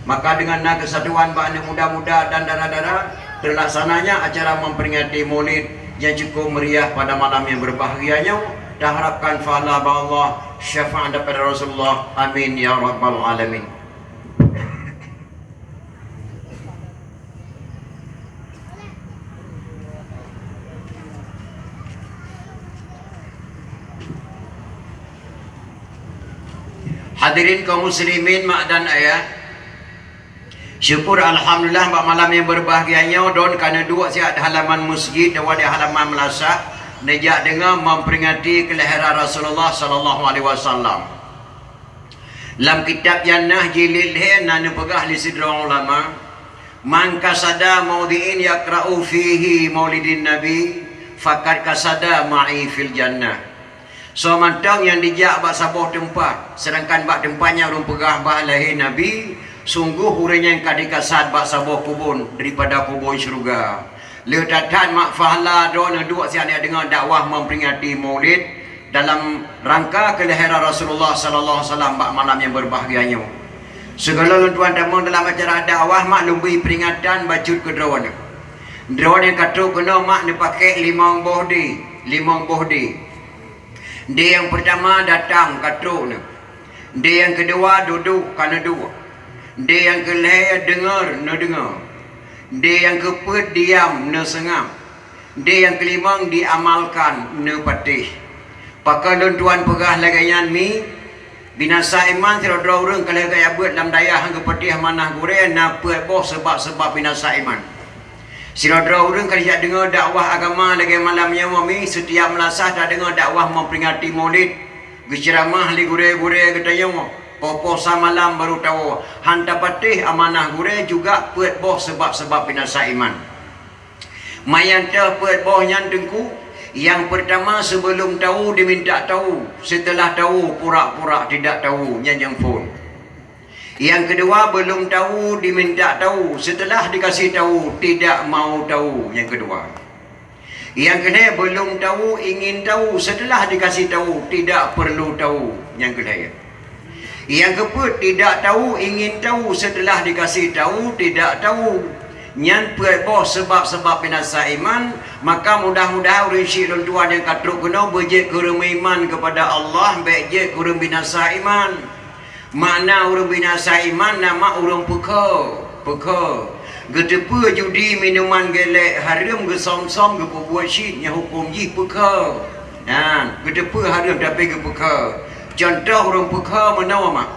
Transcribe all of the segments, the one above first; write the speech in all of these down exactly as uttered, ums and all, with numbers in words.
Maka deungon na keusatuan bak aneuk muda-muda dan dara-dara, teulaksananya acara memperingati Maulid yang cukup meriah pada malam yang berbahagia nyoe. Taharapkan pahala bak Allah, syafaat daripada Rasulullah. Amin ya rabbal alamin. Hadirin kaum muslimin mak dan ayah, syukur alhamdulillah bak malam yang berbahagia nyoe, droen ka neuduek siat di halaman masjid, di halaman meulasah, neujak deungoe memperingati kelahiran Rasulullah sallallahu alaihi wasallam. Lam kitab Jannah jilid lhée na neupeugah lé sidroe ulama, "Man qasada maudhi'in yaqra'u fihi maulidin nabi, faqad qasada ma'i fil jannah." Soe mantong nyang jijak bak saboh teumpat, seudangkan bak teumpat nyan ureuëng peugah bah lahé Nabi, sunggoh ureuëng nyan ka jikasad bak saboh kubon daripada kubon syeuruga. Le that-that mak pahala droeneuh duek siat neudeungoe dakwah memperingati Maulid dalam rangka kelahiran Rasulullah sallallahu alaihi wasallam bak malam yang berbahagia nyoe. Sigohlom lôn tuan tamong dalam acara dakwah mak lôn bri peringatan bacut keu droeneuh. Droeneuh ka trok keunoe mak neupakék limong boh dé, limong boh dé. Dé nyang peurtama datang ka trok neuh. Dé nyang keudua dudoe ka neuduek. Dé nyang keulhée deungoe neudeungoe. Dé nyang keupeuet diam neuseungab. Dé nyang keulimong diamalkan neupatéh. Pakon lôn tuan peugah lagée nyan mi? Binasa iman sidroe-droe ureuëng ka lheueh gaya beuet lam dayah nyang geupatéh amanah gurée na peuet boh seubab-seubab binasa iman. Sidroe-droe ureuëng ka jijak deungoe dakwah agama lagée malam nyoe mi, seutiap meulasah tadeungoe dakwah memperingati Maulid, geuceuramah lé gurée-gurée geutanyoe, poh-poh sa malam barô tawoe, han tapatéh amanah gurée juga peuet boh seubab-seubab binasa iman. Manyang teuh peuet boh nyan teungku, nyang peurtama seubeulom tawu diminta tawu, seuteulah tawu pura-pura tidak tawu, nyan nyang phon. Nyang keudua beulom tawu diminta tawu, seuteulah dikasih tawu tidak mau tawu, nyang keudua. Nyang keulhée beulom tawu ingin tawu, seuteulah dikasih tawu tidak perlu tawu, nyang keulhée. Nyang keupeuet tidak tawu ingin tawu, seuteulah dikasih tawu tidak tawu. Nyan peuet boh seubab-seubab binasa iman, maka mudah-mudahan ureuëng syik lôn tuan nyang ka trok keunoe beujeuet keu ureuëng meuiman keupada Allah, bék jeuet keu ureuëng binasa iman. Makna ureuëng binasa iman na mak ureuëng peukhe, peukhe. Geuteupeue judi minuman geulék hareuem, geusöm-söm geupeubuet syik, nyan huköm jih peukhe. Nyan, geuteupeue hareuem tapi geupeukhe. Cuntoh ureuëng peukhe meunoe mak.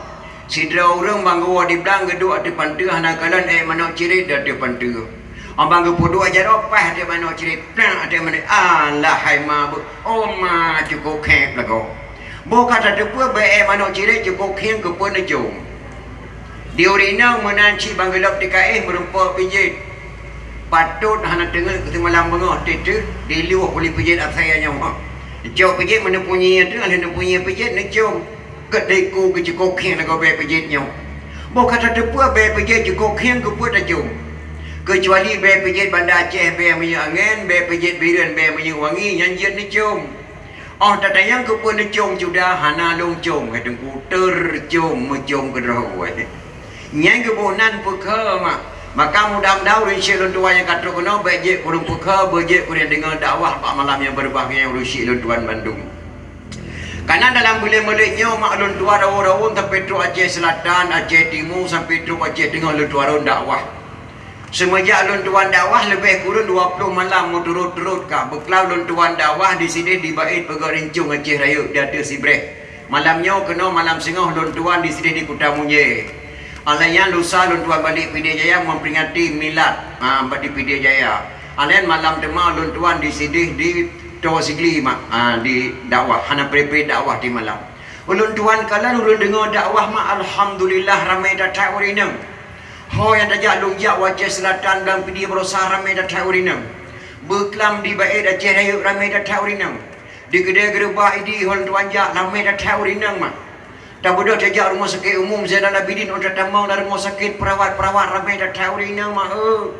Sidroe ureuëng ban geuwoe di blang geuduek ateueh panteue hana kalon ék manok ciret di ateueh panteue. Óh ban geupeuduek jaroe paih ateueh manok ciret, plang ateueh manok, alah hai ma beuh, oh ma cukôp khép lagoe. Boh ka tateupeue bèe manok cirét cukôp khieng keupeue neucôm. Di ureueng inong meunan cit ban geulop teuka éh meurumpok pijet. Patot hana teungeut keu seumalam beungoh teuh di luwah puli pijet asai nyoe. Neucok pijet meuneupue nyie teuh, lheueh neupue nyie pijet neucôm. Keu diku keu cukôp khieng lagoe bèe pijet nyoe. Boh ka tateupeue bèe pijet cukôp khieng keupeue tacôm. Keucuali bèe pijet Banda Aceh bèe minyeuk angén, bèe pijet Bireuen bèe minyeuk wangi, nyan jeuet neucôm. Óh tatanyong keupeue neucôm cuda, hana lôn côm, hai Teungku, teucôm meucôm keudroe awai. Nyan geuboh nan peukhe mak. Maka mudah-mudahan ureueng syèh lôn tuwa nyang ka trok keunoe bèk jeuet keu ureueng peukhe, bèk jeuet keu ureueng deungö dakwah bak malam nyang beubahgia ureueng syèh lôn tuwan bandum. Kareuna dalam buleuen-buleuen nyoe mak lôn tuwa rawon-rawon sampai trok Aceh Selatan, Aceh Timu, sampai trok Aceh Teungoh lôn tuwa rawon dakwah. Seumeujak lôn tuwan dakwah leubeh kureueng dua ploh malam meuturot-turot ka beuklam lôn tuwan dakwah di sideh di Baét Peugöt Rincong Aceh Rayeuk di ateueh Sibreh. Malam nyoe keunoe malam singoh lôn tuwan di sideh di Kuta Munjée. Alai nyan lusa lôn tuwan balik Pidie Jaya memperingati milad, ha, bak di Pidie Jaya. Alai malam teuma lôn tuwan di sideh di Towo Sigli mak, ha, di dakwah, hana preh-preh dakwah di malam. Ulôn tuwan kalon ulôn deungö dakwah mak, alhamdulillah ramé that-that ureueng inong. Ho nyang tajak lôn jak u Aceh Selatan blang Pidie Barosa ramé that-that ureueng inong. Beuklam di Baét Aceh Rayeuk ramé that-that ureueng inong. Di keudè geureubah Idi ho lôn tuwan jak ramé that-that ureueng inong mak. Tabeudôh tajak rumoh sakét umum Zainal Abidin óh tatamong lam rumoh sakét, peurawat-peurawat ramé that-that ureueng inong mak, eu.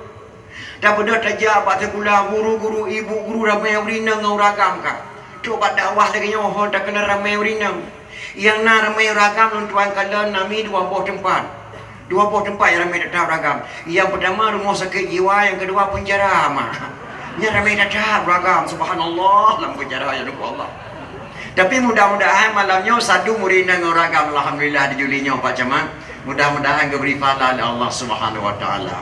Tabeudôh tajak bak sikula guru-guru, ibu guru ramé ureueng inong ngon ureueng agam ka. Trok bak dakwah lagèe nyoe ho takalon ramé ureueng inong. Nyang na ramé ureueng agam lôn tuwan kalon na mi dua boh teumpat. Dua boh teumpat nyang ramé that-that ureueng agam. Nyang peutama rumoh sakét jiwa, nyang keudua peunjara, mak. Nyan ramé that-that ureueng agam, subhanallah, lam peunjara, ya Rabbullah. Tapi mudah-mudahan malam nyoe sadum ureueng inong ureueng agam, alhamdulillah, di Juli nyoe, Pak Camat. Mudah-mudahan geubri pahala lé Allah Subhanahu wa Taala.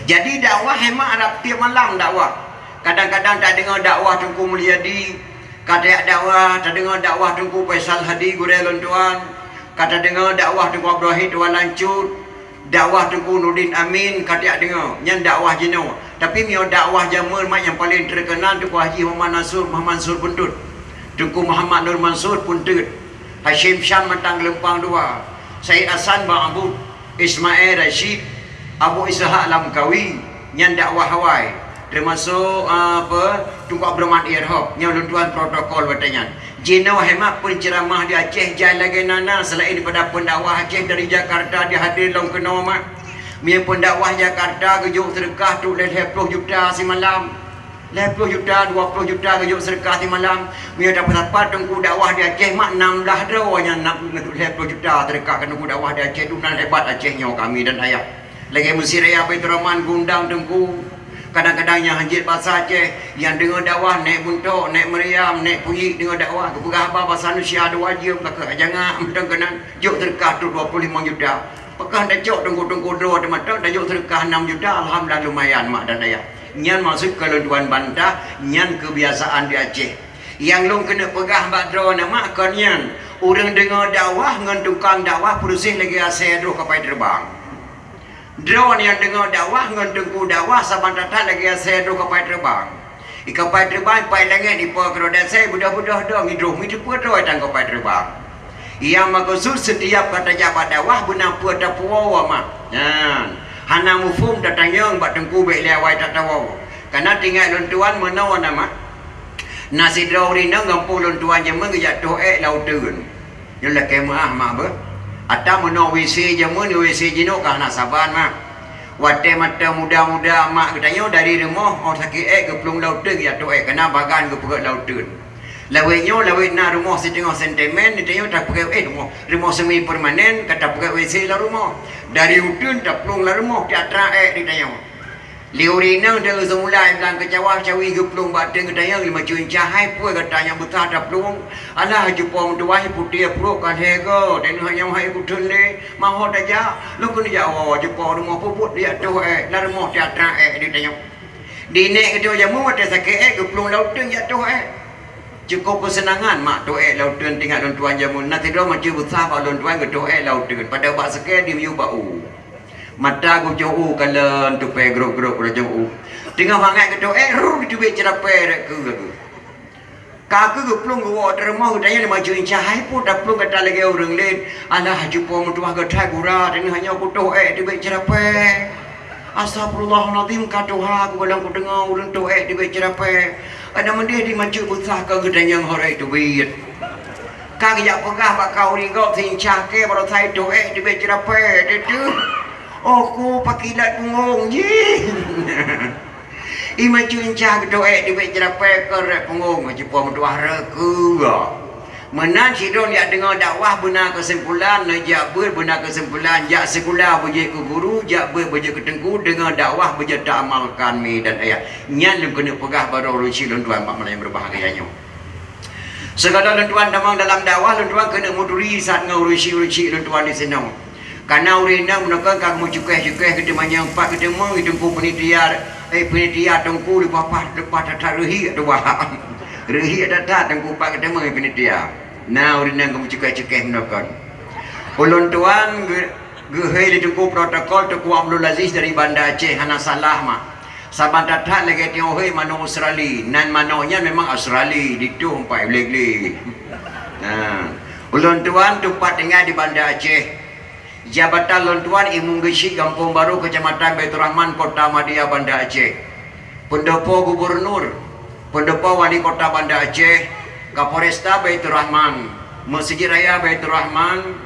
Jadi dakwah memang arab tiep malam dakwah. Kadang-kadang tadeungoe dakwah Teungku Mulyadi, ka tajak dakwah, tadeungoe dakwah Teungku Faisal Hadi gurée lôn tuan, ka tadeungoe dakwah Teungku Abdul Wahid Tuan Lancut, dakwah Teungku Nurdin Amin ka tajak deungoe. Nyan dakwah jinoe. Tapi meunyoe dakwah jameun mak nyang paleng terkenal Teungku Haji Muhammad Nasur, Muhammad Mansur Puntut. Teungku Muhammad Nur Mansur Puntut. Hasyim Syam Matang Geulumpang Dua, Said Hasan Bang Abud, Ismail Rashid, Abu Ishak Lamkawi, nyan dakwah awai, teumasok, ah, apa, Teungku Abdurrahman Irhab, nyoe lôn tuan protokol watée nyan. Jinoe hemat peunceramah di Aceh jai lagée na na, selain daripada peundakwah Aceh dari Jakarta dihadir lom keunoe mak. Meunyoe peundakwah Jakarta geujok seudeukah trok lhée ploh juta simalam. Lhée ploh juta, dua ploh juta geujok seudeukah simalam. Meunyoe tapeusapa teungku dakwah di Aceh mak nam blah droe nyang na lhée ploh juta seudeukah keu teungku dakwah di Aceh, dum nan hebat Aceh nyoe kami dan ayah. Lagée Meuseujid Raya Baiturrahman geuundang teungku. Kadang-kadang nyang hanjeuet basa Aceh, nyang deungoe dakwah nèk Buntok, nèk Meuriam, nèk Puyik deungoe dakwah, geupeugah haba basa Indonesia dua jeuem ka keuh jangak mantong keunan, jok seudeukah trok dua ploh limong juta. Pakon tacok teungku-teungku droe teuh mantong tajok seudeukah nam juta, alhamdulillah lumayan mak dan ayah. Nyan maksud keu lôn tuan bantah, nyan keubiasaan di Aceh. Nyang lôn keuneuk peugah bak droeneuh mak kon nyan, ureuëng deungoe dakwah ngon tukang dakwah peureuseh lagée asèe droe kapai teureubang. Droeneuh nyang deungoe dakwah ngon teungku dakwah saban that-that lagée asèe droe kapai teureubang. Di kapai teureubang, pai langét, di po keudroe dasai, beudôh-beudôh dong, idroh miteupeue droe tan kapai teureubang. Nyang meukeusut setiap ka tajak bak dakwah beuna peue tapuwoe mak. Nyan, hana muphom tatanyong bak teungku bék lé awai tatawoe. Kana teuingat lôn tuan meunoe na mak. Na sidroe ureuëng inong gampông lôn tuan jameun geujak toh ék lam uteuen. Nyoe lakée meuáh mak beuh. Ata meunoe WC jameun ngon WC jinoe ka hana saban mak. Watée mata muda-muda mak geutanyoe dari rumoh óh sakét ék geuplueng lam uteuen geujak toh ék kana bagan geupeugét lam uteuen. Lawét nyoe lawét na rumoh siteungoh sentimen, geutanyoe tapeugét, eh, rumoh, rumoh semi permanen ka tapeugét WC lam rumoh. Dari uteuen taplueng lam rumoh tiatra ék geutanyoe. Lé ureuëng inong deuh seumula i blang keucawa cawi geuplueng bak teun geutanyong lima juta hai peue gata nyang beusa taplueng. Alah jupo meutuwah putéh pruet ka lhée go, dan nyoe hai kuteun lé mahot aja. Lôn keuneuk jak woe jupo rumoh peubuet dia toh ék, lam rumoh tiatra ék ditanyong. Di nèk geutanyoe jameun watée sakét ék geuplueng lam uteuen jak toh ék. Cukôp keuseunangan mak toh ék lam uteuen teuingat lôn tuan jameun. Na sidroe macam beusa bak lôn tuan geutoh ék lam uteuen. Pada bak sakét dimiyueb bak u. Mata geucok u kalon tupée grok-grok geucok u. Teungoh mangat geutoh ék, rur teubiet ceurapée rot keu geuh. Ka keuh geuplueng geuwoe teureumoh geutanyong lima juta hai peue taplueng gata lagée ureuëng laén. Alah jupo meutuwah geuthai gura teungoh nyoe kutoh ék teubiet ceurapée. Astagfirullahalazim ka tuha ku golom kudeungoe ureuëng toh ék teubiet ceurapée. Ada meudeh di macam beusa ka geutanyong horé teubiet. Ka geujak peugah bak ka ureuëng gob sincah kée baroesa toh ék teubiet ceurapée teuh. Oh ku pakilat punggong jih. Ima cuncah geutoh ék teubiet ceurapée keu rot punggong jipo meutuwah rot keu. Meunan sidroe jak deungoe dakwah beuna keusimpulan, neujak beuet beuna keusimpulan, jak sikula beujeuet keu guru, jak beuet beujeuet keu teungku, deungoe dakwah beujeuet taamalkan mi dan ayah. Nyan lôn keuneuk peugah bak droe ureuëng syik lôn tuan bak malam nyang beubahgia nyoe. Sigohlom lôn tuan tamong dalam dakwah lôn tuan keuneuk meuturi saát ngon ureuëng syik-ureuëng syik lôn tuan disinoe. Kana ureuëng inong meunokon ka geumeucukéh-cukéh geuteumanyong pat geuteumong teungku peunitia, eh, peunitia teungku leupah-pah leupah that-that reuhiek tuha. Reuhiek that-that teungku pat geuteumong peunitia. Na ureuëng inong geumeucukéh-cukéh meunokon. Ulôn tuan geu-, geuhôi lé teungku protokol Teungku Abdul Aziz dari Banda Aceh hana salah mak. Saban that-that lagée tiong hôi manok Australi. Nan manok nyan memang Australi, ditueng pai glé-glé. Nah, ulôn tuan teumpat tinggai di Banda Aceh. Jabatan lôn tuan Imeum Geuchik Gampông Barô Keucamatan Baiturrahman Kota Madya Banda Aceh. Peundopo gubernur, peundopo wali kota Banda Aceh, Kapolresta Baiturrahman, Meuseujid Raya Baiturrahman,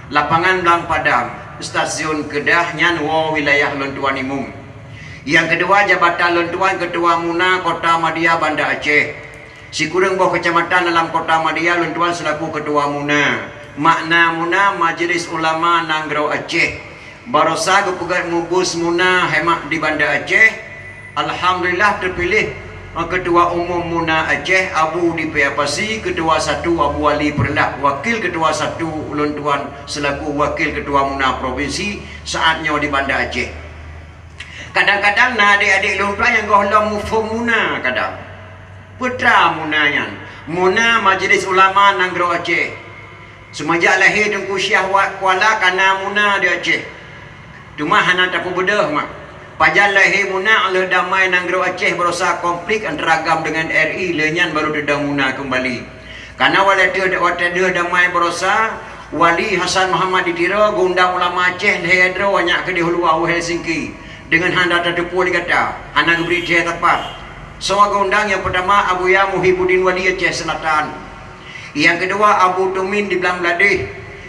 Lapangan Blang Padang, stasiun Keudah nyan woe wilayah lôn tuan Imeum. Nyang keudua jabatan lôn tuan Keutua Muna Kota Madya Banda Aceh. Sikureueng boh keucamatan dalam Kota Madya lôn tuan seulaku Keutua Muna. Makna Muna Majelis Ulama Nanggroe Aceh. Barosa geupeugah mubus MUNA hemat di Banda Aceh. Alhamdulillah, teupiléh, eh, Keutua Umum MUNA Aceh, Abu di Paya Pasi, Keutua Satu Abu Wali Peureulak, Wakil Keutua Satu ulôn tuan selaku Wakil Keutua MUNA Provinsi saat nyoe di Banda Aceh. Kadang-kadang na adék-adék lôn tuan nyang gohlom muphom MUNA kadang. Peue teuma MUNA nyan? MUNA Majelis Ulama Nanggroe Aceh. Seumeujak lahé Teungku Syiah Wa-, Kuala ka na MUNA di Aceh. Teuma hana tapeubeudôh mak. Pajan lahé MUNA lheueh damai nanggroe Aceh barosa konflik antara GAM deungon R I, lheueh nyan barô teudong MUNA keumbali. Kana watée deuh, watée deuh damai barosa, Wali Hasan Muhammad di Tiro geuundang ulama Aceh lhée droe nyak keudeh u luwa u Helsinki deungon hana tateupeue lé gata, hana geubri thée sapat. Soe geuundang nyang peutama Abuya Muhibuddin Wali Aceh Selatan. Nyang keudua Abu Tumin di Bangladesh.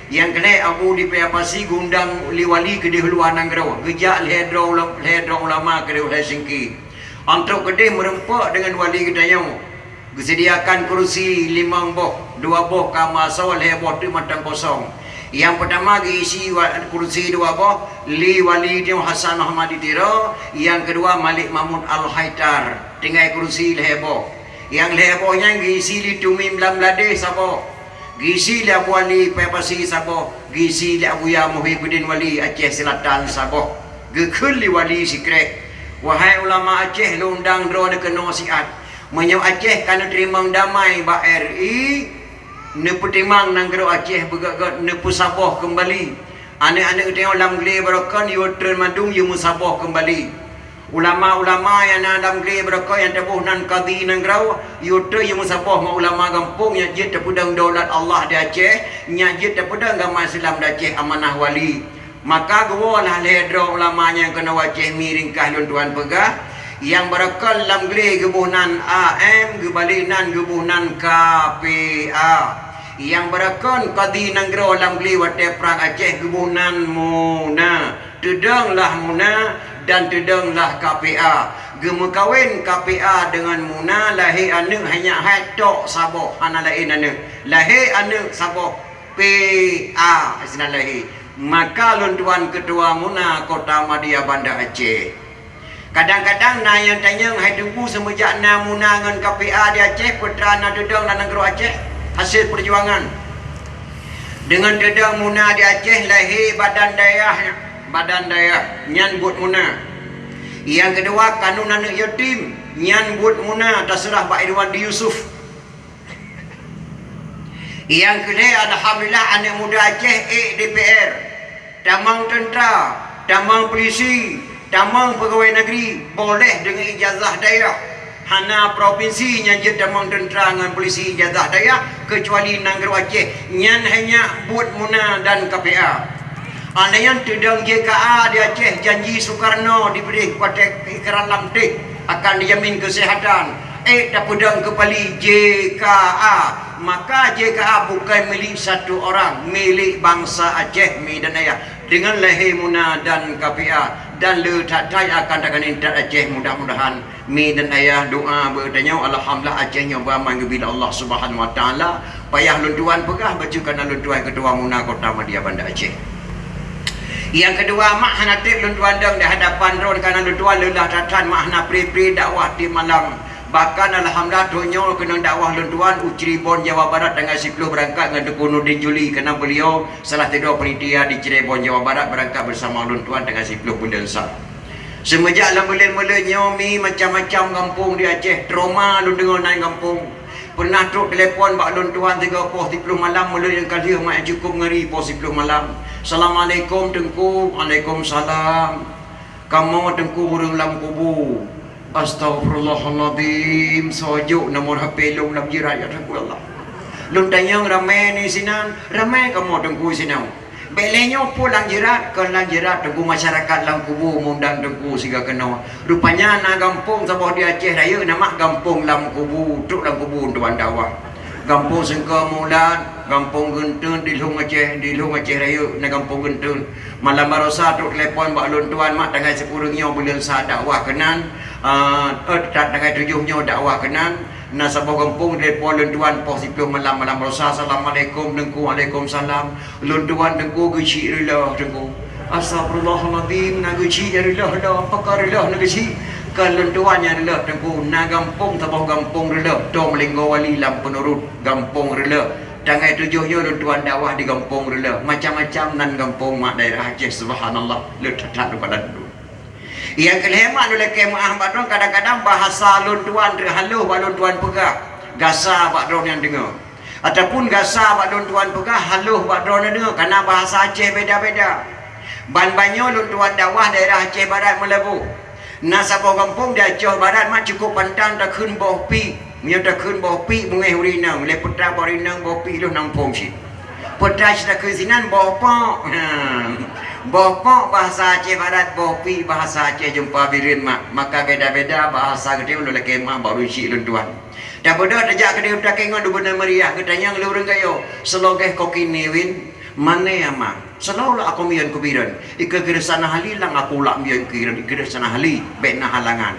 Nyang keulhée Abu di Paya Pasi geuundang lé wali keudeh u luwa nanggroe, geujak lhée droe ula-, lhée droe ulama keudeh u Helsinki. Antrok keudeh meurumpok deungon wali geutanyoe. Geuseudiakan keurusi limong boh, dua boh ka meuasoe, lhée boh teuk mantong kosong. Nyang peutama geuisi wa-, keurusi dua boh lé Wali Nyoe Hasan Muhammad di Tiro, nyang keudua Malik Mahmud Al-Haitar, tinggai keurusi lhée boh. Nyang lhée boh nyan geuisi lé Tumin Bangladesh saboh, geuisi lé Abu Ali Paya Pasi saboh, geuisi lé Abuya Muhibuddin Wali Aceh Selatan saboh. Geukheun lé wali sikrék, "Wahai ulama Aceh, lôn undang droeneuh keunoe siat. Meunyoe Aceh ka neuteurimong damai bak R I, neupeutimang nanggroe Aceh beugét-gét, neupeusaboh keumbali. Aneuëk-aneuëk geutanyoe lam glé barokon yue treun mandum, yue meusaboh keumbali. Ulama-ulama nyang na lam glé barokon nyang taboh nan kadi nanggroe, yue treun yue meusaboh ngon ulama gampông nyang jeuet tapeudong daulat Allah di Aceh, nyang jeuet tapeudong agama Islam di Aceh amanah wali." Maka geuwoe lah lhée droe ulama nyang keunoe u Aceh, mi ringkah lôn tuan peugah, nyang barokon lam glé geuboh nan A M, geubalek nan geuboh nan K P A. Nyang barokon kadi nanggroe lam glé watée prang Aceh geuboh nan MUNA. Teudong lah MUNA dan teudong lah K P A. Geumeukawen K P A deungon MUNA, lahé aneuëk hanya hai tok saboh, hana laén aneuëk. Lahé aneuëk saboh, P A sinan lahé. Maka lôn tuan keutua MUNA Kota Madya Banda Aceh. Kadang-kadang na nyang tanyong, "Hai Teungku, seumeujak na MUNA ngon K P A di Aceh, peue teuma na teudong lam nanggroe Aceh hasil peujuangan?" Deungon teudong MUNA di Aceh lahé badan dayah, badan dayah nyan buet MUNA. Nyang keudua kanun aneuëk yatim nyan buet MUNA, taseurah bak Irwandi Yusuf. Nyang keulhée, alhamdulillah, aneuëk muda Aceh ék D P R, tamong teuntra, tamong peulisi, tamong peugawée nageri, boleh deungon ijazah dayah. Hana propinsi nyang jeuet tamong teuntra ngon peulisi ijazah dayah, keucuali nanggroe Aceh, nyan hanya buet MUNA dan K P A. Aneuëk nyan teudong J K A di Aceh, janji Sukarno dibri watée ikrar lam teh akan dijamin keuseuhatan. Ék tapeudong keupali J K A, maka J K A bukan milék satu orang, milék bansa Aceh, mi dan ayah. Deungon lahé MUNA dan K P A, dan le that-that akan takalon that Aceh, mudah-mudahan. Mi dan ayah, doa beutanyoe, alhamdulillah, Aceh nyoe beuaman geubri lé Allah Subhanahu Wa Taala. Payah lôn tuan peugah bacut kana lôn tuan keutua MUNA Kota Madya Banda Aceh. Nyang keudua, mak hana treb lôn tuan dong di hadapan droen kana lôn tuan leulah that-that, mak hana pri-pri dakwah tieb malam. Bahkan alhamdulillah, trok nyoe keuneuk dakwah lôn tuan u Cirebon, Jawa Barat, tanggai siploh beurangkat ngon Teungku Nurdin Juli, kana beuliau salah sidroe panitia di Cirebon, Jawa Barat, beurangkat beusama lôn tuan tanggai siploh buleuen sa. Seumeujak lam buleuen-buleuen nyoe mi macam-macam gampông di Aceh, trauma lôn deungoe nan gampông. Peureunah trok telepon bak lôn tuan sigoe poh siploh malam, meuleueh nyang ka lheueh mak nyang cukôp ngeri poh siploh malam. "Assalamualaikum Teungku." "Waalaikumsalam." "Kamoe Teungku ureuëng lam kubu." "Astaghfirullahaladzim, soe jok nomor H P lôn lam jirat, ya Teungku Allah." Lôn tanyong, "Ramé ni sinan?" "Ramé kamoe Teungku sinan." "Bék lé nyoe peue lam jirat?" "Kon lam jirat Teungku, masyarakat lam kubu meundang Teungku sigoe keunoe. Rupanya na gampông saboh di Aceh Rayeuk, nama gampông Lam Kubu, trok lam kubu tuan dakwah. Gampông Seungko Mulat, gampông Geunteun di Lhong Aceh, di Lhong Aceh Rayeuk na gampông Geunteun. Malam barosa trok telepon bak lôn tuan, mak tanggai siploh nyoe buleuen sa dakwah keunan, ah, eh, ta-, tanggai tujoh nyoe dakwah keunan. Na saboh gampông telepon lôn tuan poh siploh malam, malam barosa, "Assalamualaikum Teungku." "Waalaikumsalam." "Lôn tuan Teungku geuchik reuloh Teungku." Astagfirullahalazim, na geuchik nyang reuloh lom, pakon reuloh na geuchik. Kon lôn tuan nyang reuloh Teungku, na gampông saboh gampông reuloh, Tom Lenggo Wali lam Peunurut, gampông reuloh. Tanggai tujoh nyoe lôn tuan dakwah di gampông reuloh. Macam-macam nan gampông mak daerah Aceh, subhanallah, le that-that rupatan dulu. Nyang keu lhèe mak lôn lakèe meu'ah bak droe, kadang-kadang bahasa lôn tuan trok halôh bak lôn tuan peugah, gasa bak droe nyang deungö. Ataupun gasa bak lôn tuan peugah, halôh bak droe nyang deungö, kana bahasa Aceh beda-beda. Ban-ban nyoe lôn tuan dakwah daerah Aceh Barat Meulaboh. Na saboh gampông di Aceh Barat mak cukôp pantang takheun boh piek. Meunyoe takheun boh piek beungéh ureueng inong, lé peutra boh ureueng inong boh piek lôn nam phôn cit. Peutra cit takheun sinan boh pok. Ha. Boh pok bahasa Aceh Barat, boh piek bahasa Aceh Jeumpa Bireuen mak. Maka beda-beda bahasa geutanyoe lôn lakèe meu'ah bak ureueng chik lôn tuan. Tabeudôh tajak keudéh u Takeng ngon Gubunur Meuriah, geutanyong lé ureueng Gayo, "Seulogeh koki niwin, mané ama?" "Seulaweulah akoe miyeuen keu Bireuen, ikeue keu Sana Hali lam aku lak miyeuen keu Bireuen, ikeue keu Sana Hali, bèk na halangan."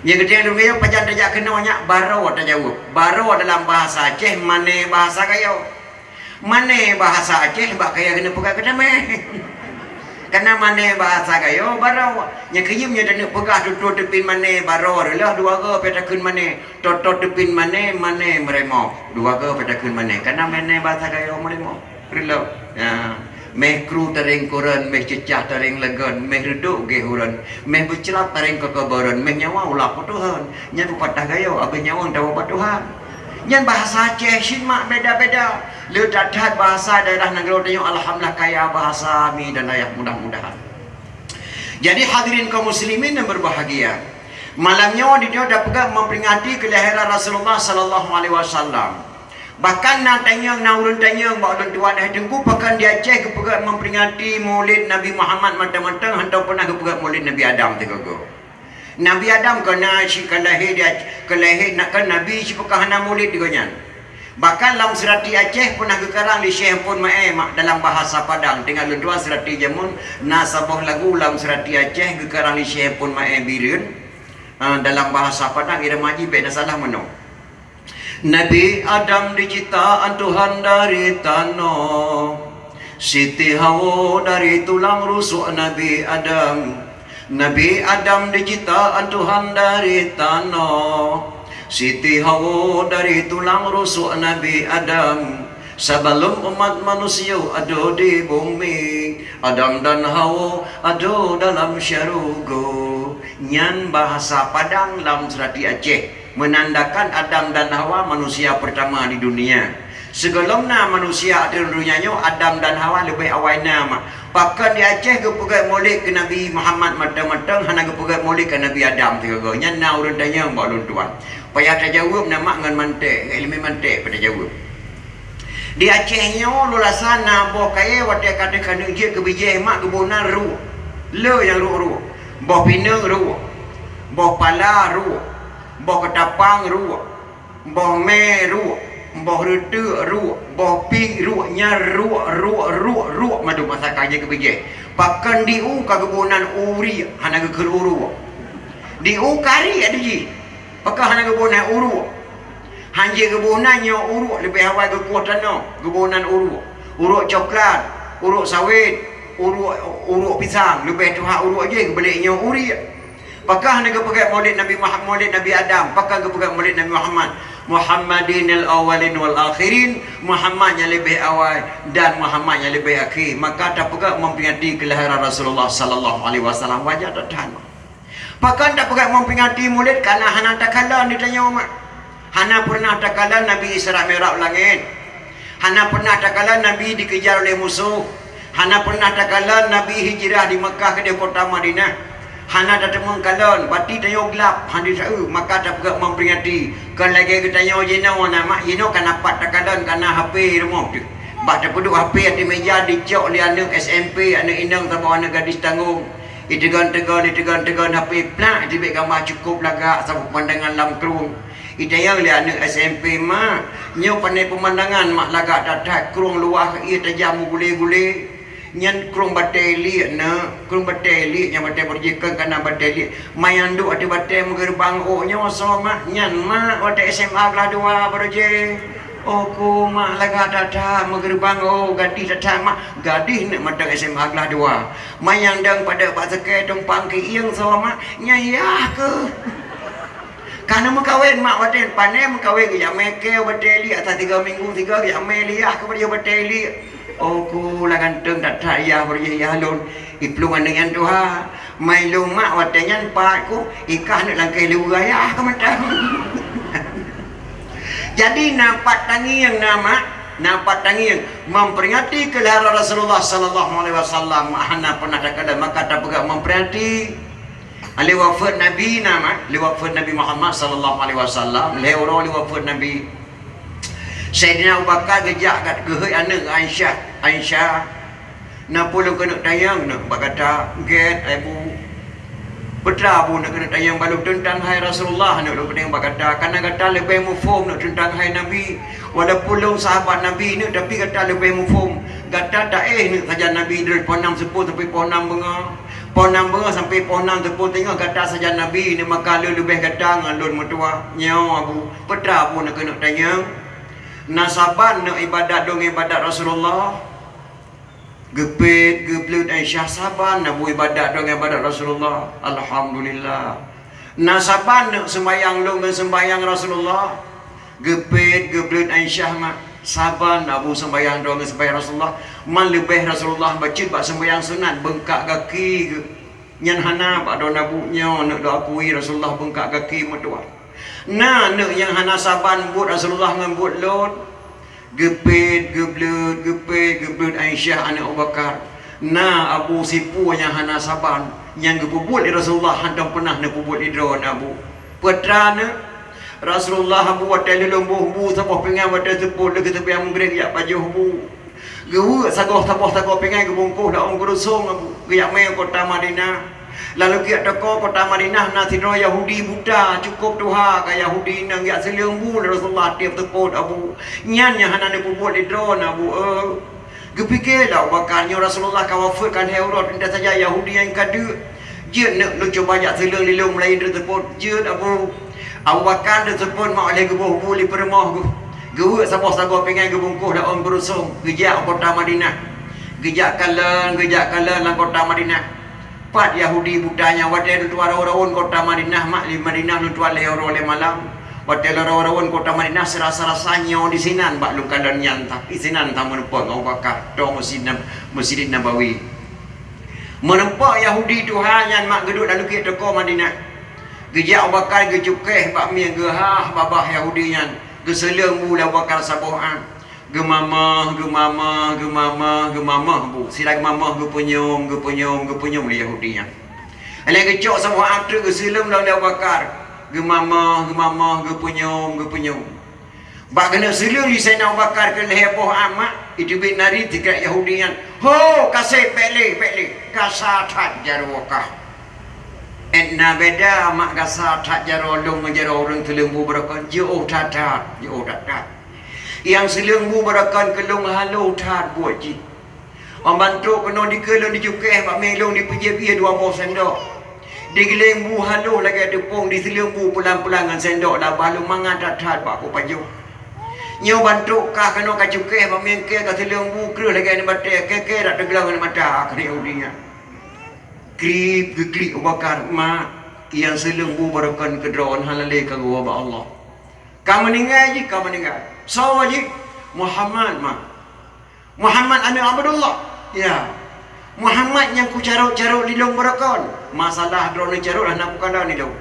Nyang geutanyong lé ureueng Gayo, "Pajan tajak keunoe nyak?" "Baroe tajaweueb." Baroe dalam bahasa Aceh, mané bahasa Gayo. Mané bahasa Aceh bak kayèe keuneuk peugah keu tamèe. Kana mané bahasa Gayo baroe. Nyang keuyeuem nyoe taneuk peugah tutoe teupin mané baroe reuloh dua goe pih takheun mané. Toto teupin mané, mané meurémo. Dua goe pih takheun mané. Kana mané bahasa Gayo meurémo. Reuloh. Ya. Méh kru tareng kureuen, méh ceucah tareng lagon, méh reudôk gèh ureuen, méh beuclab tareng keukuburan, méh nyawa ulah putôhan. Nyan peupatah Gayo, abéh nyawöng tawoe bak Tuhan. Nyan bahasa Aceh cit mak beda-beda. Le that-that bahasa daerah nanggroe tanyoe alhamdulillah kaya bahasa mi dan ayah mudah-mudahan. Jadi hadirin kaum muslimin yang berbahagia, malam nyoe di tanyoe tapeugah memperingati kelahiran Rasulullah sallallahu alaihi wasallam. Bahkan na tanyong, na ureueng tanyong bak ulôn tuan, "Hai Teungku, pakon di Aceh geupeugah memperingati Maulid Nabi Muhammad mantong-mantong, hantom peunah geupeugah Maulid Nabi Adam sigoe-goe?" Nabi Adam kon na cit ka lahé di Ac-, ka lahé na-, kon nabi cit pakon hana mulid di gobnyan. Bahkan lam seurati Aceh peunah geukarang lé Syekh Phôn Maé mak dalam bahasa Padang. Teuingat lôn tuan seurati jameun na saboh lagu lam seurati Aceh geukarang lé Syekh Phôn Maé Bireuen, ah, dalam bahasa Padang irama jih bèk na salah meunoe. Nabi Adam diciptaan Tuhan dari tanoh. Siti Hawa dari tulang rusuk Nabi Adam. Nabi Adam diciptaan Tuhan dari tanoh. Siti Hawa dari tulang rusuk Nabi Adam. Sebelum umat manusia ada di bumi, Adam dan Hawa ada dalam syurga. Nyan bahasa Padang lam seurati Aceh. Meunandakan Adam dan Hawa manusia pertama di dunia. Sigohlom na manusia ateueh donya nyoe, Adam dan Hawa leubeh awai na mak. Pakon di Aceh geupeugét mulod keu Nabi Muhammad mantong-mantong, hana geupeugét mulod keu Nabi Adam sigoe-goe? Nyan na ureueng tanyong bak ulôn tuan. Payah tajaweueb na mak ngon mantek, ngon ileumèe mantek payah tajaweueb. Di Aceh nyoe lôn rasa na boh kayèe watèe ka teuh ka neuk jeuet keu bijèh mak geuboh nan ruek. Le nyang ruek-ruek. Boh pineung ruek. Boh pala ruek. Boh keutapang ruek. Boh mè ruek. Boh reuteuk ruek. Boh piek ruek. Nyan ruek, ruek, ruek, ruek mandum asai ka jeuet keu bijèh. Pakon di u ka geuboh nan uriek, hana geukheun uruek. Di u ka riek di jih. Pakon hana geuboh nan uruek? Hanjeuet geuboh nan nyoe uruek leubeh awai geukoh tanoh, geuboh nan uruek. Uruek coklat, uruek sawét, uruek, uruek pisang, leubeh tuha uruek jih geubalek nyoe uriek. Pakon hana geupeugét mulod Nabi Muha-, mulod Nabi Adam, pakon geupeugét mulod Nabi Muhammad? Muhammadinil awwalin wal akhirin, Muhammad nyang leubeh awai dan Muhammad nyang leubeh akhé. Maka tapeugét memperingati kelahiran Rasulullah sallallahu alaihi wasallam, wajar that-that. Pakon tapeugét memperingati mulod? Karena hana takalon di tanyoe mak. Hana pernah takalon Nabi Isra Mi'raj u langét. Hana pernah takalon Nabi dikejar oleh musoh. Hana pernah takalon Nabi hijrah di Makkah keudéh kota Madinah. Hana tateumé kalon, bati tanyoe glab, hana taeu, maka tapeugét memperingati. Kon lagèe geutanyoe jinoe na mak, jinoe ka na pat takalon, ka na H P rumoh teuh. Bak tapeuduek H P ateueh meja, dicok lé aneuk S M P, aneuk inong saboh aneuk gadis tanggong. Iteugon-teugon, iteugon-teugon H P, plak, iteubiet gamba cukôp lagak saboh pemandangan lam krueng. Itanyong lé aneuk S M P, "Mak, nyoe pane pemandangan mak, lagak that-that, krueng luwah, ié tajam meugulé-gulé." "Nyan krueng batèe liek, neuk, krueng batèe liek, nyan batèe beureujeukon kana batèe liek. Manyang duek ateueh batèe meugeureubang ôk nyoe soe mak?" "Nyan mak, watèe S M A kelas dua baroe jih." Oh, ku mak lagak that-that meugeuribang, oh, gadih that-that mak, gadih neuk mantong S M A glah dua. Manyang dang padub bak seukée tumpang keu ieng soe mak, nyan yah keuh. Ka neumeukawen mak watée, pané meukawen geujak mé keu batée liek, ata tiga minggu sigoe geujak mé liek keu bajée batée liek. Oh, ku lah ganteng that-that yah bajée yah lôn. Iplueng aneuk nyan tuha. Mai lôn mak watée nyan pat ku, ikah neuk langkée leuweue ayah keu mantong. Jadi na pat tangieng na mak, na pat tangieng memperingati kelahiran Rasulullah sallallahu alaihi wasallam, hana pernah takalon, maka tapeugah memperingati. Lé wafeuet Nabi na mak, lé wafeuet Nabi Muhammad sallallahu alaihi wasallam, lhée uroe lé wafeuet Nabi. Saidina Abu Bakar geujak gat geuhôi aneuk Aisyah, Aisyah, "Na peue lôn keuneuk tanyong neuk bak gata, gét, hai bu? Peue teuma bu neuk keuneuk tanyong bak lôn teuntang hai Rasulullah neuk lôn keuneuk bak gata? Kareuna gata leubeh muphom neuk teuntang hai Nabi. Walaupun lôn sahabat Nabi neuk, tapi gata leubeh muphom. Gata taéh neuk sajan Nabi dari poh nam seupôt sampai poh nam beungoh. Poh nam beungoh sampai poh nam seupôt teungoh gata sajan Nabi neuk, maka lôn leubeh gata ngon lôn meutuwah. Nyoe Abu, peue teuma bu neuk keuneuk tanyong?" "Na saban neuk ibadat lôn ngon ibadat Rasulullah?" Geupet, geubleut Aisyah, "Saban na bu ibadat droe ngon ibadat Rasulullah, alhamdulillah." "Na saban neuk seumbahyang lôn ngon seumbahyang Rasulullah?" Geupet, geubleut Aisyah mak, "Saban na bu seumbahyang droe ngon seumbahyang Rasulullah. Man leubeh Rasulullah bacut bak seumbahyang sunat beungkak gaki geuh. Nyan hana bak droe na bu, nyoe neuk lôn akui Rasulullah beungkak gaki meutuwah. Na neuk nyang hana saban buet Rasulullah ngon buet lôn?" Geupet, geubleut, geupet, geubleut Aisyah aneuk Abu Bakar. "Na Abu, sipeue nyang hana saban, nyang geupeubuet lé Rasulullah hantom peunah neupeubuet lé droe na bu." "Peue teuma neuk?" "Rasulullah Abu, watée lôn boh bu saboh pingai watée seupôt lagée teubiang meugreb jak pajoh bu. Geuweuek sagoe saboh sagoe pingai geubungkôh lam ôn keurusong Abu, geujak mé u kota Madinah. Lam lukiek toko kota Madinah na sidroe Yahudi buta, cukôp tuha ka Yahudi nyan geujak seuleueng bu lé Rasulullah tieb seupôt Abu. Nyan nyang hana neupeubuet lé droe na bu, eh." Geupike lé Abu Bakar, "Nyoe Rasulullah ka wafeuet ka lhée uroe, teuntée saja Yahudi nyan ka deuk. Jeuet neuk lôn cuba jak seuleueng lé lôn meulayeue teuseuôt, jeuet Abu." Abu Bakar teuseuôt mak lhée geuboh bu lé peurumoh geuh. Geuweuek saboh sagoe pingai geubungkôh lam ôn keurusong, geujak u kota Madinah. Geujak kalon, geujak kalon lam kota Madinah. Pat Yahudi buta nyan watée lôn tuan rawon-rawon kota Madinah mak, di Madinah lôn tuan lhée uroe lhée malam. Watée lôn rawon-rawon kota Madinah, seurasa-rasa nyoe disinan bak lôn kalon nyan, tapi sinan tameuneupok ngon Abu Bakar, toe Masjid Nab-, Masjid Nabawi. Meuneupok Yahudi tuha nyan mak geuduek lam lukiek toko Madinah. Geujak Abu Bakar geucukéh bak mieng geuhah babah Yahudi nyan, geuseuleueng bu lé Abu Bakar saboh am. Geumamah, geumamah, geumamah, geumamah bu. Sira geumamah geupeunyum, geupeunyum, geupeunyum lé Yahudi nyan. Lheueh geucok saboh am treuk geuseuleueng lom lé Abu Bakar. Geumamah, geumamah, geupeunyum, geupeunyum. Bak keuneuk seuleueng lé Saidina Abu Bakar keu lhée boh am mak, iteubiet nari tikrek Yahudi nyan. "Ho, kaseb, bék lé, bék lé. Gasa that jaroe kah. Ét na beda mak gasa that jaroe lôn ngon jaroe ureuëng seuleueng bu beurokon. Jiôh that-that, jiôh that-that. Nyang seuleueng bu beurokon keu lôn haloh that buet jih. Ban trok keunoe dikeue lôn dicukéh bak mieng lôn dipeujieb ié dua boh sendok. Digiléng bu haloh lagée teupông, diseuleueng bu peulan-peulan ngon sendok, laba lôn mangat that-that bak kupajoh. Nyoe ban trok kah keunoe kacukéh bak mieng kée kaseuleueng bu kreueh lagée aneuëk batée, kée-kée dak teugleng aneuëk mata," kheun Yahudi nyan. Krieb geuklik Abu Bakar, "Mak, nyang seuleueng bu beurokon keu droe hana lé ka geuwoe bak Allah." "Ka meuninggai jih, ka meuninggai." "Soe jih?" "Muhammad, mak." "Muhammad aneuëk Abdullah?" "Ya." "Muhammad nyang kucarot-carot lé lôn beurokon?" "Masalah droeneuh carot hana kukalon lé lôn.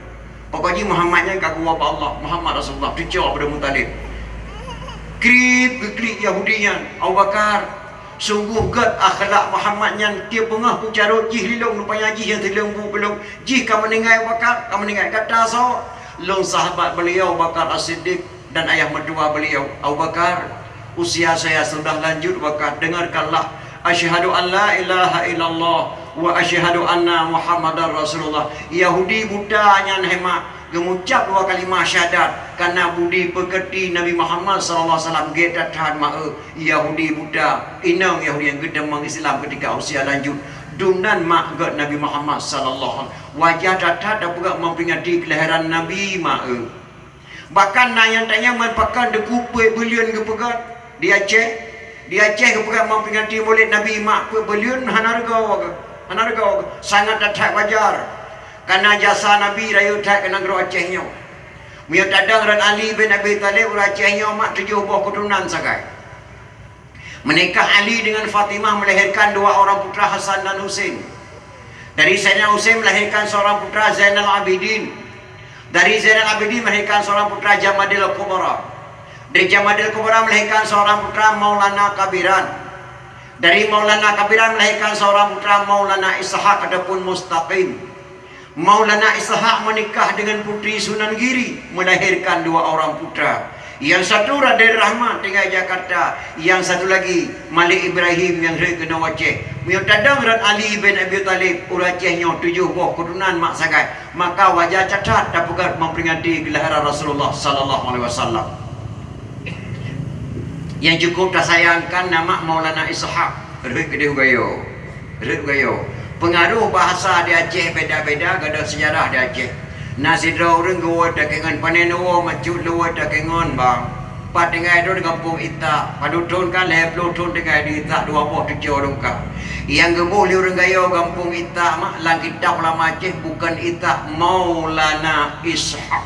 Pokok jih Muhammad nyan ka geuwoe bak Allah, Muhammad Rasulullah, cucoe Abdul Muthalib." Krieb geuklik Yahudi nyan, "Abu Bakar, sunggoh gét akhlak Muhammad nyan, tieb beungoh kucarot jih lé lôn, rupanya jih nyang seuleueng bu keu lôn. Jih ka meuninggai Abu Bakar, ka meuninggai. Gata soe?" "Lôn sahabat beliau, Abu Bakar As-Siddiq, dan ayah meutuwah beliau, Abu Bakar. Usia saya sudah lanjut, Abu Bakar. Dengarkanlah, asyhadu an la ilaha illallah wa asyhadu anna Muhammadar Rasulullah." Yahudi buta nyan hema geuucap dua kalimah syahadat, kareuna budi peugét Nabi Muhammad sallallahu alaihi wasallam gét that-that mak, eh, Yahudi buta, inong Yahudi nyang geuteumong Islam keutika usia lanjut. Dumnan mak gét Nabi Muhammad sallallahu alaihi wasallam. Wajah that-that tapeugah memperingati kelahiran Nabi mak, eh. Bahkan na nyang tanyong man pakon Teungku peuet buleuen geupeugöt di Aceh. Di Aceh geupeugöt memperingati Maulid Nabi, mak, peuet buleuen hana reuga, hana reuga, sangat that-that wajar. Karena jasa Nabi rayeuk that keu nanggroe Aceh nyoe. Meunyoe tadong rot Ali bin Abi Thalib, ureueng Aceh nyoe, mak, tujoh boh keuturonan sagai. Menikah Ali dengan Fatimah melahirkan dua orang putra, Hasan dan Husain. Dari Sayyidina Husain melahirkan seorang putra, Zainal Abidin. Dari Zainal Abidin melahirkan seorang putra, Jamadil Kubra. Dari Jamadil Kubra melahirkan seorang putra, Maulana Kabiran. Dari Maulana Kabiran melahirkan seorang putra, Maulana Ishak ataupun Mustaqim. Maulana Ishak menikah dengan Putri Sunan Giri, melahirkan dua orang putra. Yang satu Raden Rahmat tinggal Jakarta, yang satu lagi Malik Ibrahim nyang rhot keunoe Aceh. Meunyoe tadong rot Ali bin Abi Thalib, ureueng Aceh nyoe tujoh boh keuturonan mak sagai, maka wajar that-that tapeugöt memperingati geulahiran Rasulullah sallallahu alaihi wasallam. Nyang cukup tasayangkan na mak Maulana Ishak, rhot keudeh u Gayo. Rhot u Gayo. Peungaroh bahasa di Aceh beda-beda, gadôh seujarah di Aceh. Na sidroe ureueng geuwoe takengon, pane neuwoe macut leuwoe takengon, bang. Pat tinggai droe di gampông Itak, padub thon kan, lhèe ploh thon tinggai di Itak, dua boh tuco lôn ka. Nyang geuboh lé ureueng Gayo gampông Itak, mak, lam kitab ulama Aceh bukan Itak, Maulana Ishak.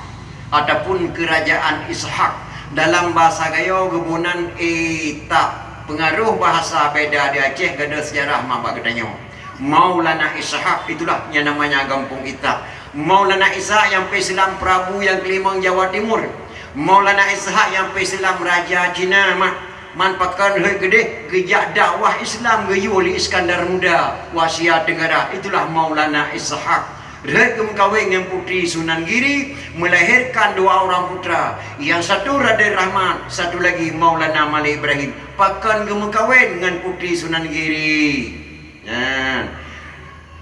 Ataupun Kerajaan Ishak. Dalam bahasa Gayo geuboh nan Itak. Peungaroh bahasa beda di Aceh, gadôh seujarah mak bak geutanyoe. Maulana Ishak itulah yang namanya gampông Itak. Maulana Ishak nyang peusilam Prabu nyang keulimong Jawa Timur. Maulana Ishak nyang peusilam Raja Cina, mak. Man pakon rhot keudeh geujak dakwah Islam geuyue lé Iskandar Muda u Asia Tenggara, itulah Maulana Ishak. Rhot geumeukawen ngon Putri Sunan Giri, melahirkan dua orang putra. Yang satu Raden Rahmat, satu lagi Maulana Malik Ibrahim. Pakon geumeukawen ngon Putri Sunan Giri? Nyan.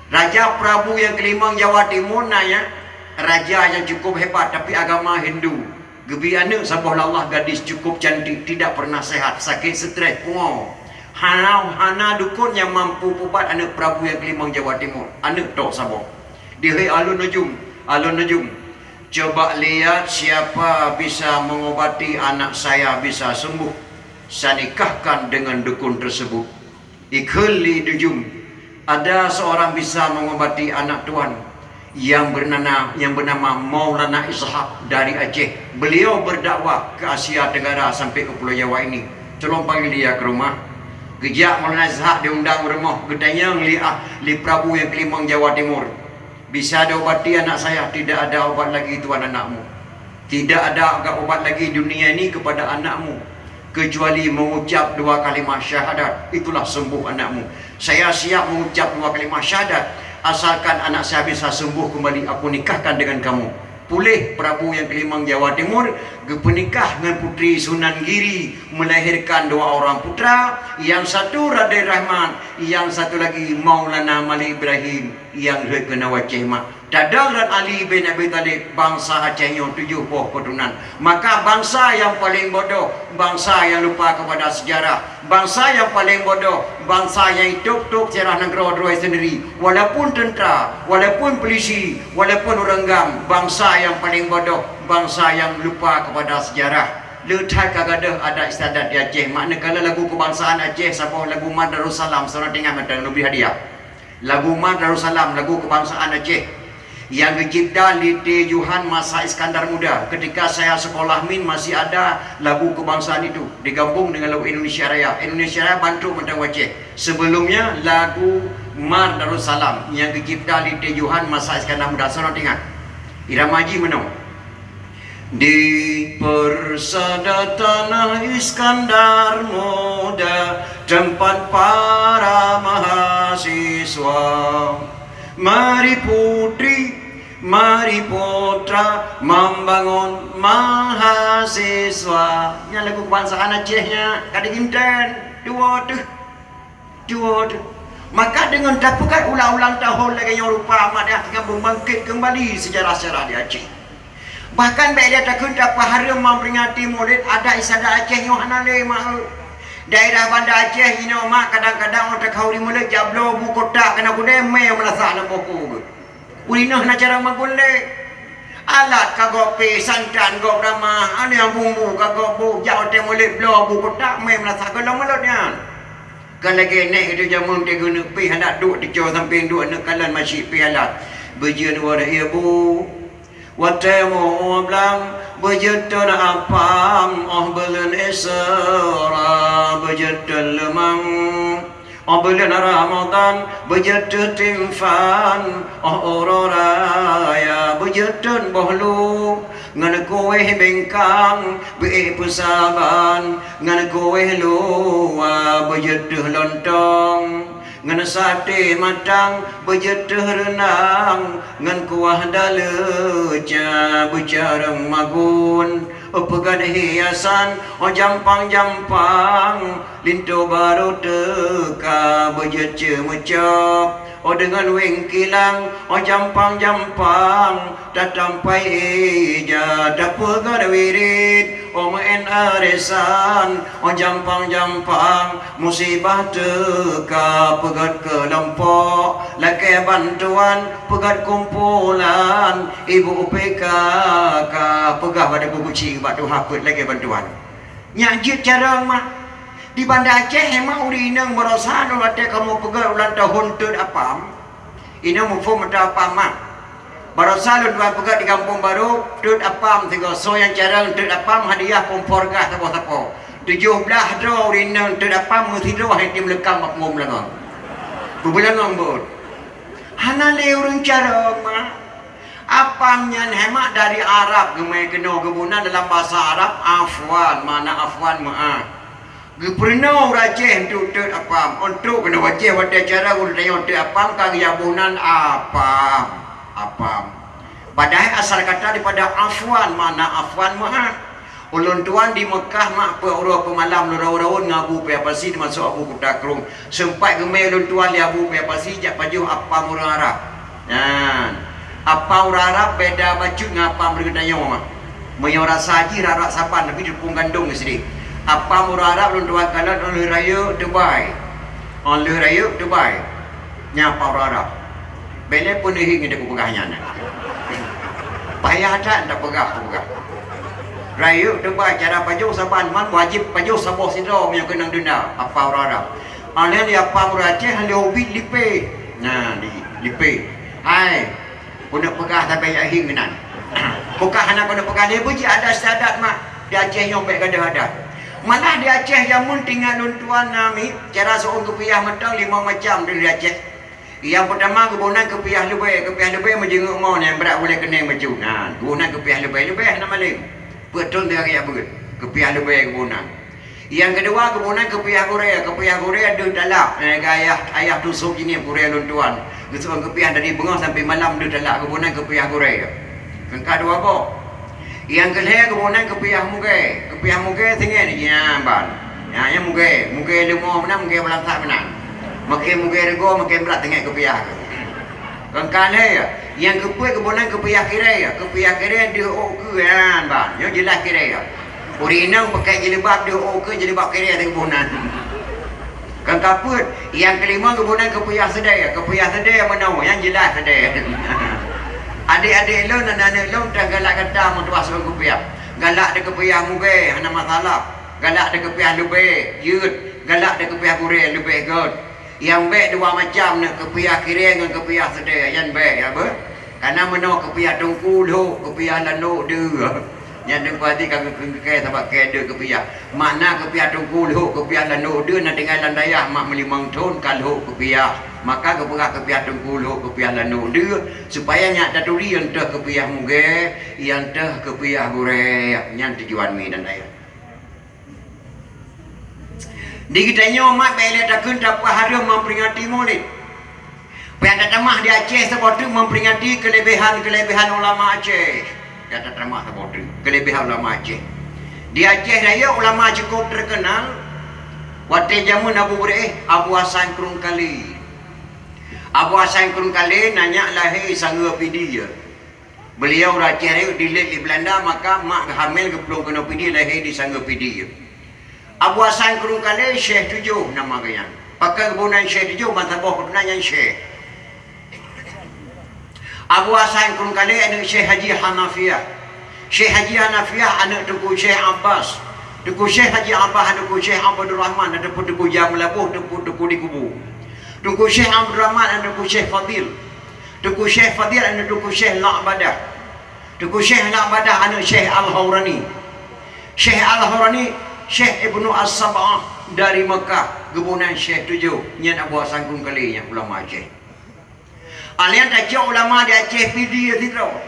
Raja Prabu nyang keulimong Jawa Timur na, ya, raja nyang cukup hebat, tapi agama Hindu. Geubri aneuk saboh lé Allah, gadis cukup cantik, tidak pernah sehat, sakit stres, pungo. Hana, hana dukon nyang mampu peuubat aneuk Prabu nyang keulimong Jawa Timur. Aneuk tok saboh. Dihei alun nujum, alun nujum. Coba lihat siapa bisa mengobati anak saya bisa sembuh. Saya nikahkan dengan dukun tersebut. Ikheun lé nujum, ada seorang bisa mengobati anak tuan yang bernana, yang bernama Maulana Ishak dari Aceh. Beliau berdakwah ke Asia Tenggara sampai ke Pulau Jawa ini. Tolong panggil dia ke rumah. Geujak Maulana Ishak, diundang u rumoh, geutanyong lé, ah, lé Prabu nyang keulimong Jawa Timur. Bisa diobati anak saya? Tidak ada obat lagi, tuan, anakmu. Tidak ada obat lagi dunia ini kepada anakmu, kecuali mengucap dua kalimah syahadat, itulah sembuh anakmu. Saya siap mengucap dua kalimah syahadat, asalkan anak saya bisa sembuh kembali, aku nikahkan dengan kamu. Puléh Prabu nyang keulimong Jawa Timur, geupeunikah ngon Putri Sunan Giri, melahirkan dua orang putra, yang satu Raden Rahmat, yang satu lagi Maulana Malik Ibrahim. Nyang rhot keunoe Aceh mak. Tadong rot Ali bin Abi Thalib, bansa Aceh nyoe tujoh boh keuturonan. Maka bansa nyang paleng bodoh, bansa nyang lupa kepada sejarah. Bansa nyang paleng bodoh, bansa nyang itôb-tôb sejarah nanggroe droe sendiri. Walaupun tentara, walaupun polisi, walaupun ureueng GAM, bansa nyang paleng bodoh, bansa nyang lupa kepada sejarah. Le that ka gadôh adat istiadat di Aceh, makna kala lagu kebangsaan Aceh, saboh lagu Mat Darussalam, seurang teuingat mantong, leubeh hadiah. Lagu Mat Darussalam, lagu kebangsaan Aceh, nyang geucipta lé T. Yuhan masa Iskandar Muda. Ketika saya sekolah MIN masih ada lagu kebangsaan itu, digabung dengan lagu Indonesia Raya. Indonesia Raya ban trôk mantong u Aceh. Sebelumnya lagu Mat Darussalam nyang geucipta lé T. Yuhan masa Iskandar Muda. Seurang teuingat. Irama jih meunoe. Di persada tanah Iskandar Muda, tempat para mahasiswa. Mari putri, mari putra, membangun mahasiswa. Nyan lagu kebangsaan Aceh nyan, ka diinten, dua teuh. Dua tu. Maka deungon tapeugah ulang-ulang tahun lagèe nyoe rupa Ahmad Yahya teungoh meubangkit keumbali seujarah-seujarah di Aceh. Bahkan bèk lé takheun tapeuhareuem memperingati Maulid, adat istiadat Aceh nyoe hana lé, mak. Daerah Banda Aceh inoe, mak, kadang-kadang ureueng teuka ureueng Maulid jak bloe bu kotak keunan keudè mè meulasah lam buku geuh. Ureueng inong hana cara magun lé. Alat ka gob pih, santan gob ramah, aneuk bumbu ka gob boh, jak watèe mulod bloe bu kotak mè meurasa gohlom mulod nyan. Ka lagèe nèk geutanyoe jameun teuh geuneuk pih alat duek teucok sampéng duek aneuk kalon masyik pih alat. Beujeuet woe raya bu. Watèe meu blang beujeuet thon apam, óh buleuen Isra beujeuet thon leumang. Óh buleuen Ramadhan beujeuet thon timphan, óh uroe raya beujeuet thon boh lu, ngon kuéh bingkang beu-ék peusaban, ngon kuéh luwa beujeuet thon lontong, ngon saté matang beujeuet thon reundang, ngon kuah daleuca beucarông magun. Peugöt hiasan, oh jampang-jampang, linto barô teuka beujeuet ceumeucok. Oh deungon wéng kilang, oh jampang-jampang, tatampai ija tapeugöt wirit. Oh meu'én arisan, oh jampang-jampang, musibah teuka peugöt keulompok, lakèe bantuan peugöt kumpulan. Ibu P K K peugah bak Teungku Kuching bak tuha peuet lagèe bantuan. Nyak jeuet carông mah. Di Banda Aceh, memang ureueng inong baroesa lôn watèe kamoe peugöt ulang tahun teut apam. Inong muphom meuteun apam mah. Baroesa lôn tuan peugöt di Gampông Barô, teut apam sigoe. Soe nyang carông teut apam hadiah kompor gas saboh sapo. Tujoh blah droe ureueng inong teut apam meusidroe han tem leukang bak punggông beulangöng. Beubeulangöng beuet. Hana lé ureueng carông mah. Apam nyan hemat dari Arab geumè keunoe geuboh nan dalam basa Arab afwan, makna afwan meu'ah. Geupeurunoe ureueng Aceh untuk teut apam, untuk keunoe Aceh watèe cara ureueng tanyoe teut apam ka geuyaboh nan apam, apam. Padahai asal kata daripada afwan, makna afwan meu'ah. Ulôn tuan di Meukah mak peuet uroe peumalam lôn rawon-rawon ngon Abu Paya Pasi teumasok Abu Kuta Krueng. Seumpat geumè ulôn tuan lé Abu Paya Pasi jak pajoh apam ureueng Arab. Nyan. Apam ureueng Arab beda bacut ngon apam ureueng tanyoe mah. Meunyoe rasa jih rara saban tapi teupeung gandong sideh. Apam ureueng Arab lôn tuan kalon óh lheueh rayeuk teubai. Óh lheueh rayeuk teubai. Nyan apam ureueng Arab. Bèk lé peuneuk ngon kupeugah nyan. Payah that tapeugah, kupeugah. Rayeuk teubai cara pajoh saban man wajéb pajoh saboh sidroe meunyoe keunong denda apam ureueng Arab. Alèh di apam ureueng Aceh lé ubit lipéh. Nah, di lipéh. Hai, keuneuk peugah sabe jak hieng keunan. Bukon hana keuneuk peugah lé beuji adat istiadat mak. Di Aceh nyoe bèk gadoh adat. Malah di Aceh jameun tinggai lôn tuan namiet, cara seuôn keupiah mantong limong macam di Aceh. Nyang peutama geuboh nan keupiah leubèe, keupiah leubèe meujeungeuk mo nyang brat ulèe keuneng bacut. Nah, geuboh nan keupiah leubèe, leubèe hana maleng. Peuet thon teuka geujak beuet, keupiah leubèe geuboh nan. Nyang keudua geuboh nan keupiah gurèe, keupiah gurèe deuh talak. Eh, ayah, ayah tusok jinih gurèe lôn tuan. Geuseuôn keupiah dari beungoh sampoe malam deuh talak geuboh nan keupiah gurèe. Keungka dua boh. Nyang keulhèe geuboh nan keupiah mugèe, keupiah mugèe singoh nyan ban. Nyan, nyan mugèe, mugèe leumo meunan, mugèe beulansak meunan. Makin mugèe reugoe, makin brat teungoh keupiah. Keungka lhèe, nyang keupeuet geuboh nan keupiah kirèe, keupiah kirèe deuh ôk keue nyan ban. Nyoe jeulaih kirèe. Ureueng inong pakèk jilbab deuh ôk keue jilbab kirèe teuh geuboh nan. Keungka peuet, nyang keulimong geuboh nan keupiah seudèe, keupiah seudèe meunoe, nyan jeulaih seudèe. Adék-adék lôn, aneuk-aneuk lôn, teuh galak gata meutuah seuôn keupiah. Galak deuh keupiah mugèe, hana masalah. Galak deuh keupiah leubèe, jeuet. Galak deuh keupiah gurèe, leubèh gèt. Nyang bèk dua macam nyoe, keupiah kirèe ngon keupiah seudèe, nyan bèk, ya beuh. Kana meunoe keupiah teungku lhok, keupiah lanok deuh. Nyan teungku hati ka geukheun keu kèe sabab kèe deuh keupiah. Makna keupiah teungku lhok, keupiah lanok deuh na tinggai lam dayah mak meulimong thon ka lhok keupiah. Maka geupeugah keupiah teungku lhok, keupiah lanok deuh, supaya nyak taturi nyang teuh keupiah mugèe, nyang teuh keupiah gurèe. Nyan tujuan mi dan dayah. Di geutanyoe mat bèk lé takheun tapeuhareuem memperingati Maulid. Payah tatamah di Aceh saboh teuk memperingati keulebihan-keulebihan ulama Aceh. Payah tatamah saboh teuk keulebihan ulama Aceh. Di Aceh Raya ulama cukup terkenal watèe jameun Abu Beureueh, Abu Hasan Krueng Kalé. Abu Hasan Krueng Kalé nyan nyak lahé Sanggeue Pidie. Beliau ureueng Aceh Rayek dilèt lé Beulanda, maka mak geuhamèl geuplueng keunoe Pidie, lahé di Sanggeue Pidie. Abu Hasan Krueng Kalé Syekh Tujoh nama geuh nyan. Pakon geuboh nan Syekh Tujoh, ban saboh keuturonan nyan Syekh. Abu Hasan Krueng Kalé aneuëk Syekh Haji Hanafiah. Syekh Haji Hanafiah aneuëk Teungku Syekh Abbas. Teungku Syekh Haji Abbas aneuëk Teungku Syekh Abdul Rahman ataupun Teungku Jah Meulaboh, Teungku, Teungku di Kubu. Teungku Syekh Abdul Rahman aneuëk Teungku Syekh Fadil. Teungku Syekh Fadil aneuëk Teungku Syekh La'badah. Teungku Syekh La'badah aneuëk Syekh Al-Haurani. Syekh Al-Haurani, Syekh Ibnu As-Sab'ah dari Mekah, geuboh nan Syekh Tujoh, nyan Abu Hasan Krueng Kalé nyang ulama Aceh. Alèh nyan tacok ulama di Aceh Pidie sidroe.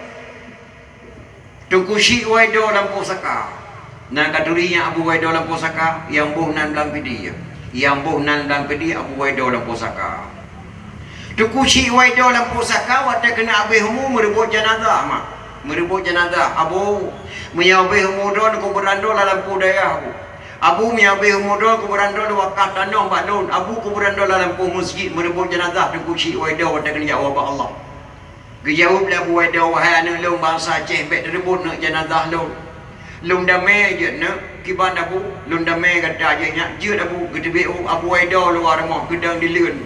Teungku Chik Waido Lampôh Saka. Na ka turi nyang Abu Waido Lampôh Saka, nyang boh nan Blang Pidie. Nyang boh nan Blang Pidie Abu Waido Lampôh Saka. Teungku Chik Waido Lampôh Saka watèe keuneuk abéh umu meureubot janazah, mak. Meureubot janazah, Abu, meunyoe abéh umu droe kuburan droe lam lampôh dayah, Abu. Abu, meunyoe abéh umu droe kuburan droe wakaf tanoh bak lôn, Abu, kuburan droe lam lampôh meuseujid, meureubot janazah Teungku Chik Waido watèe keuneuk jak ubak Allah. Geujaweueb lé Abu Waido, "Wahai aneuëk lôn bansa Aceh, bèk teureubot neuk janazah lôn. Lôn damé jeuet neuk, kiban Abu, lôn damé gata jeuet nyak, jeuet Abu." Geuteubiet Abu Waido luwa rumoh, geudong dileuen.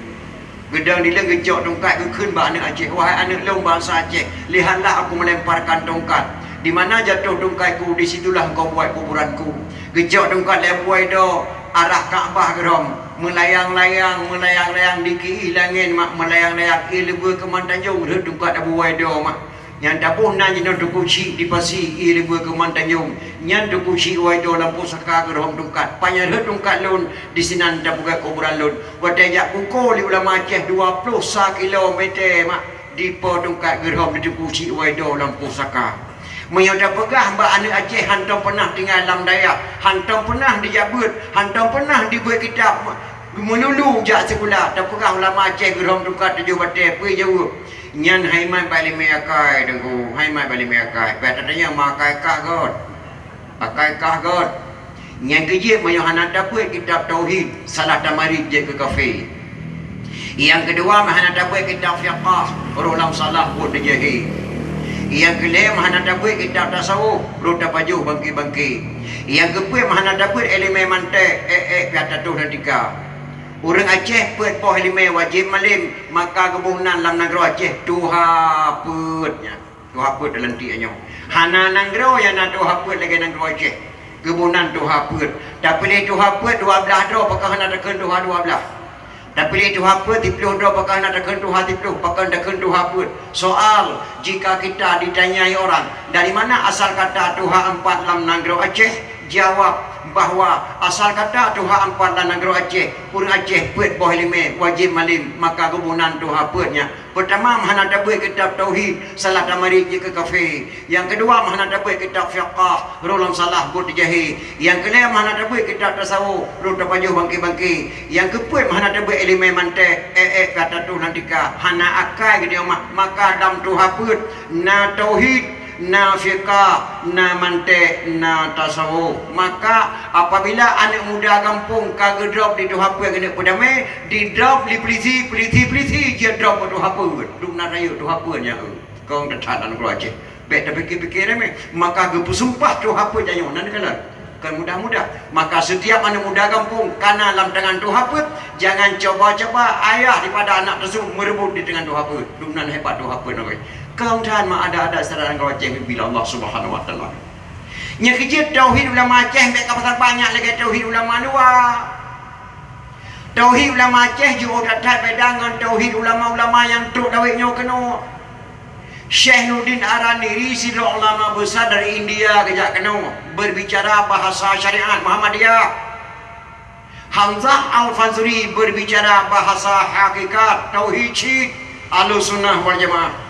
Geudong dileuen geucok tungkat geukheun bak aneuëk Aceh, "Wahai aneuëk lôn bansa Aceh, lihatlah aku melemparkan tongkat. Di mana jatuh tungkatku, di situlah engkau buat kuburanku." Geucok tungkat lé Abu Waido arah Ka'bah geurom, meulayang-layang, meulayang-layang di kiih langét mak, meulayang-layang ié leubeh keuman tanjong rhot tungkat Abu Waido mak. Nyang taboh nan jinoe Teungku Chik di pasi ié leubeh keuman tanjong, nyan Teungku Chik Waido Lampôh Saka geurom tungkat. Panyang rhot tungkat lôn, disinan tapeugöt kuburan lôn. Watèe jak kuko lé ulama Aceh dua ploh sa kilometer mak. Dipo tungkat geurom di Teungku Chik Waido Lampôh Saka. Meunyoe tapeugah bak aneuëk Aceh hántom peunah tinggai lam dayah, hántom peunah dijak beuet, hántom peunah dibeuet kitab, meululu jak sikula, tapeugah ulama Aceh geurom tungkat tujoh batèe, peue jaweueb? Nyan hai mat bak iéleumé akai, Teungku, hai mat bak iéleumé akai. Payah tatanyong ma akai kah göt. Akai kah göt. Nyang keujeuet, meunyoe hana tabeuet kitab tauhid, salah tamarit jeuet keu kafé. Nyang keudua, meuhana tabeuet kitab fiqah, roh lam salah buet neujahé. Nyang keulhèe, meuhana tabeuet kitab tasawuf, roh tapajoh bangké-bangké. Nyang keupeuet, meuhana tabeuet iéleumé mantek, ék-ék pih tatoh dan tika. Ureuëng Aceh peuet boh iéleumé wajéb malém, maka geuboh nan lam nanggroe Aceh tuha peuet nyan. Tuha peuet dalam tiek nyoe. Hana nanggroe nyang na tuha peuet lagèe nanggroe Aceh. Geuboh nan tuha peuet. Tapiléh tuha peuet dua blaih droe, pakon hana takheun tuha dua blaih. Tapiléh tuha peuet siploh droe, pakon hana takheun tuha siploh, pakon takheun tuha peuet. Soal, jika kita ditanyai orang, "Dari mana asal kata tuha empat lam nanggroe Aceh?" Jawab bahwa asal kata tuha empat lam nanggroe Aceh, ureuëng Aceh peuet boh iéleumé wajéb malém, maka geuboh nan tuha peuet nyan. Peurtama, meuhana tabeuet kitab tauhid, salah tamarit jeuet keu kafé. Nyang keudua, meuhana tabeuet kitab fiqah, roh lam salah buet neujahé. Nyang keulhèe, meuhana tabeuet kitab tasawuf, roh tapajoh bangké-bangké. Nyang keupeuet, meuhana tabeuet iéleumé mantek, ék-ék ka tatoh dan tika. Hana akai geutanyoe mak, maka lam tuha peuet, na tauhid, na fiqah, na mantek, na tasawuf. Maka, apabila aneuëk muda gampông ka geudrop di tuha peuet keuneuk peudamé, didrop lé pulisi, pulisi, pulisi jeuet drop bak tuha peuet. Dum na rayeuk tuha peuet nyan, eh. Kong that-that lam nanggroe Aceh. Bèk tapikir-pikir ramé. Maka geupeusumpah tuha peuet tanyoe, nan kalon. Kon mudah-mudah. Maka setiap aneuëk muda gampông ka na lam tangan tuha peuet, jangan coba-coba ayah daripada anak tersebut merebut di tangan tuha peuet. Dum nan hebat tuha peuet nanggroe. Kong that mak adat-adat syara nanggroe Aceh bila Allah Subhanahu wa Taala. Nyang keujeuet tauhid ulama Aceh bèk ka pasal banyak lagèe tauhid ulama luwa. Tauhid ulama Aceh jiôh that-that beda ngon tauhid ulama-ulama nyang trok dawét nyoe keunoe. Syekh Nurdin Araniri sidroe ulama besar dari India geujak keunoe, berbicara bahasa syariat Muhammadiyah. Hamzah Al-Fansuri berbicara bahasa hakikat tauhid cit Ahlussunnah wal Jamaah.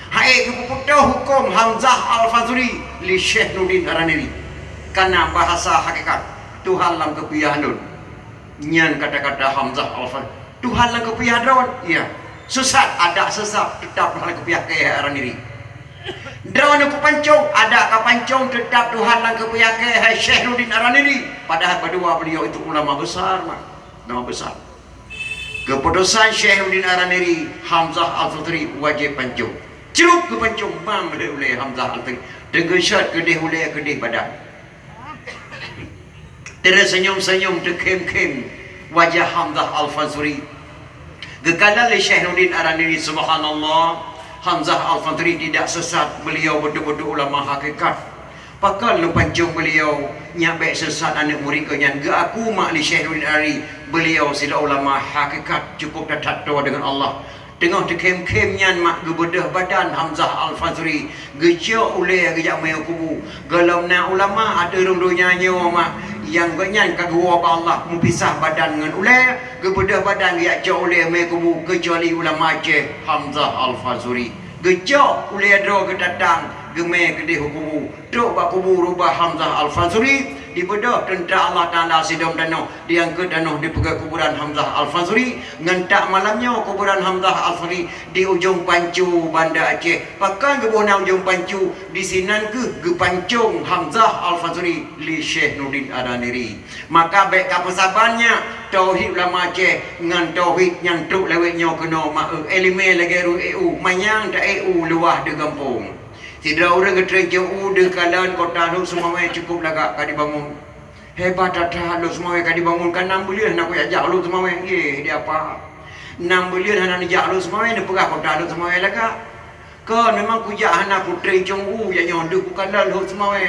Hai geupeutoh huköm Hamzah Al-Fansuri lé Syekh Nurdin Araniri. Kana bahasa hakikat, Tuhan lam keupiah lôn. Nyan kata-kata Hamzah Al-Fansuri. Tuhan lam keupiah droe, iya. Sesat, adak sesat, teutap Tuhan lam keupiah keu Araniri. Droeneuh kupancong, adak kapancong, teutap Tuhan lam keupiah keu hai Syekh Nurdin Araniri. Padahal berdua beliau itu ulama besar, mak. Ulama besar. Keputusan Syekh Nurdin Araniri, Hamzah Al-Fansuri wajéb pancong. Cruk geupancong, bang lé ulèe Hamzah Al-Fansuri. Deungon syarat keudeh ulèe, keudeh badan. Tersenyum-senyum, teukhém-khém wajah Hamzah Al-Fansuri. Geukalon lé Syekh Nurdin Araniri, subhanallah. Hamzah Al-Fansuri tidak sesat, beliau betul-betul ulama hakikat. Pakon lôn pancong beliau nyak bék sesat aneuk murit geuh nyan, geuaku mak lé Syekh Nurdin Adani, beliau sidroe ulama hakikat, cukup that-that toe deungon Allah. Teungoh teukhém-khém nyan mak geubeudôh badan Hamzah Al-Fansuri, geucok ulée geujak mé u kubu. Gohlom na ulama ateueh rhueng donya nyoe mak, nyang gobnyan ka geuwoe bak Allah meupisah badan ngon ulée, geubeudôh badan geujak cok ulée mé kubu, keucuali ulama Aceh Hamzah Al-Fansuri. Geucok ulée droe geutatang, geumé keudeh u kubu. Trok bak kubu rubah Hamzah Al-Fansuri, dibeudôh teuntra Allah Taala sidom tanoh, diangkot tanoh dipeugét kuburan Hamzah Al-Fansuri. Ngon tak malam nyoe kuburan Hamzah Al-Fansuri di Ujong Pancu, Banda Aceh. Pakon geuboh na Ujong Pancu, disinan kheueh geupancong Hamzah Al-Fansuri lé Syekh Nurdin Adani. Maka bék kapeusaban nyak tauhid ulama Aceh ngon tauhid nyang trok lawét nyoe keunoe mak eu, iéleumé lagée rue éue, manyang ta éue luwah deuh gampông. Sidroe ureuëng geutreun cong u deuh kalon kota Lhokseumawe cukup lagak ka dibangun. Hebat that-that Lhokseumawe ka dibangun, ka nam buleuen hana kujak jak Lhokseumawe, yeh di apa. Nam buleuen hana neujak Lhokseumawe, neupeugah kota Lhokseumawe lagak. Kon memang kujak hana kutreun cong u jak nyoe deuh kukalon Lhokseumawe.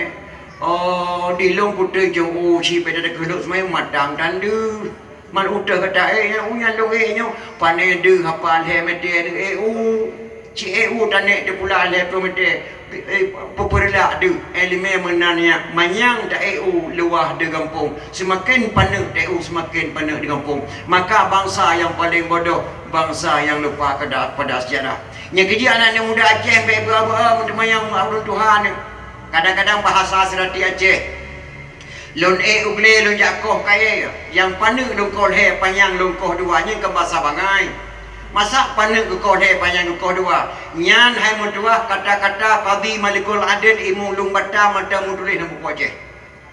Oh, di lôn kutreun cong u, si beda deungon Lhokseumawe matang tan deuh. Man utôh gata éh nyan, u nyan lôn éh nyoe, pane deuh hapa lhée meter deuh éh u. Ci éh u tanék teupula lhée ploh meter, éh, peupeurlak deuh, iéleumé meunan nyak, manyang ta éh u luwah deuh gampông, seumaken paneuk ta éh u, seumaken paneuk deuh gampông. Maka bansa nyang paleng bodoh, bansa nyang lupa kepada, pada sejarah. Nyang keujeuet aneuk muda Aceh bék beu-a beu-a meuteumanyong ureuëng tuha nyoe. Kadang-kadang bahasa seurati Aceh. Lôn éh u glé lôn jak koh kayée, nyang paneuk lôn koh lhée panyang lôn koh dua, nyan kon basa bangai. Masa paneuk geukoh lhée panyang geukoh dua? Nyan hai meutuwah kata-kata Kadhi Malikul Adil Imeum Lueng Bata mantong meutuléh lam buku Aceh.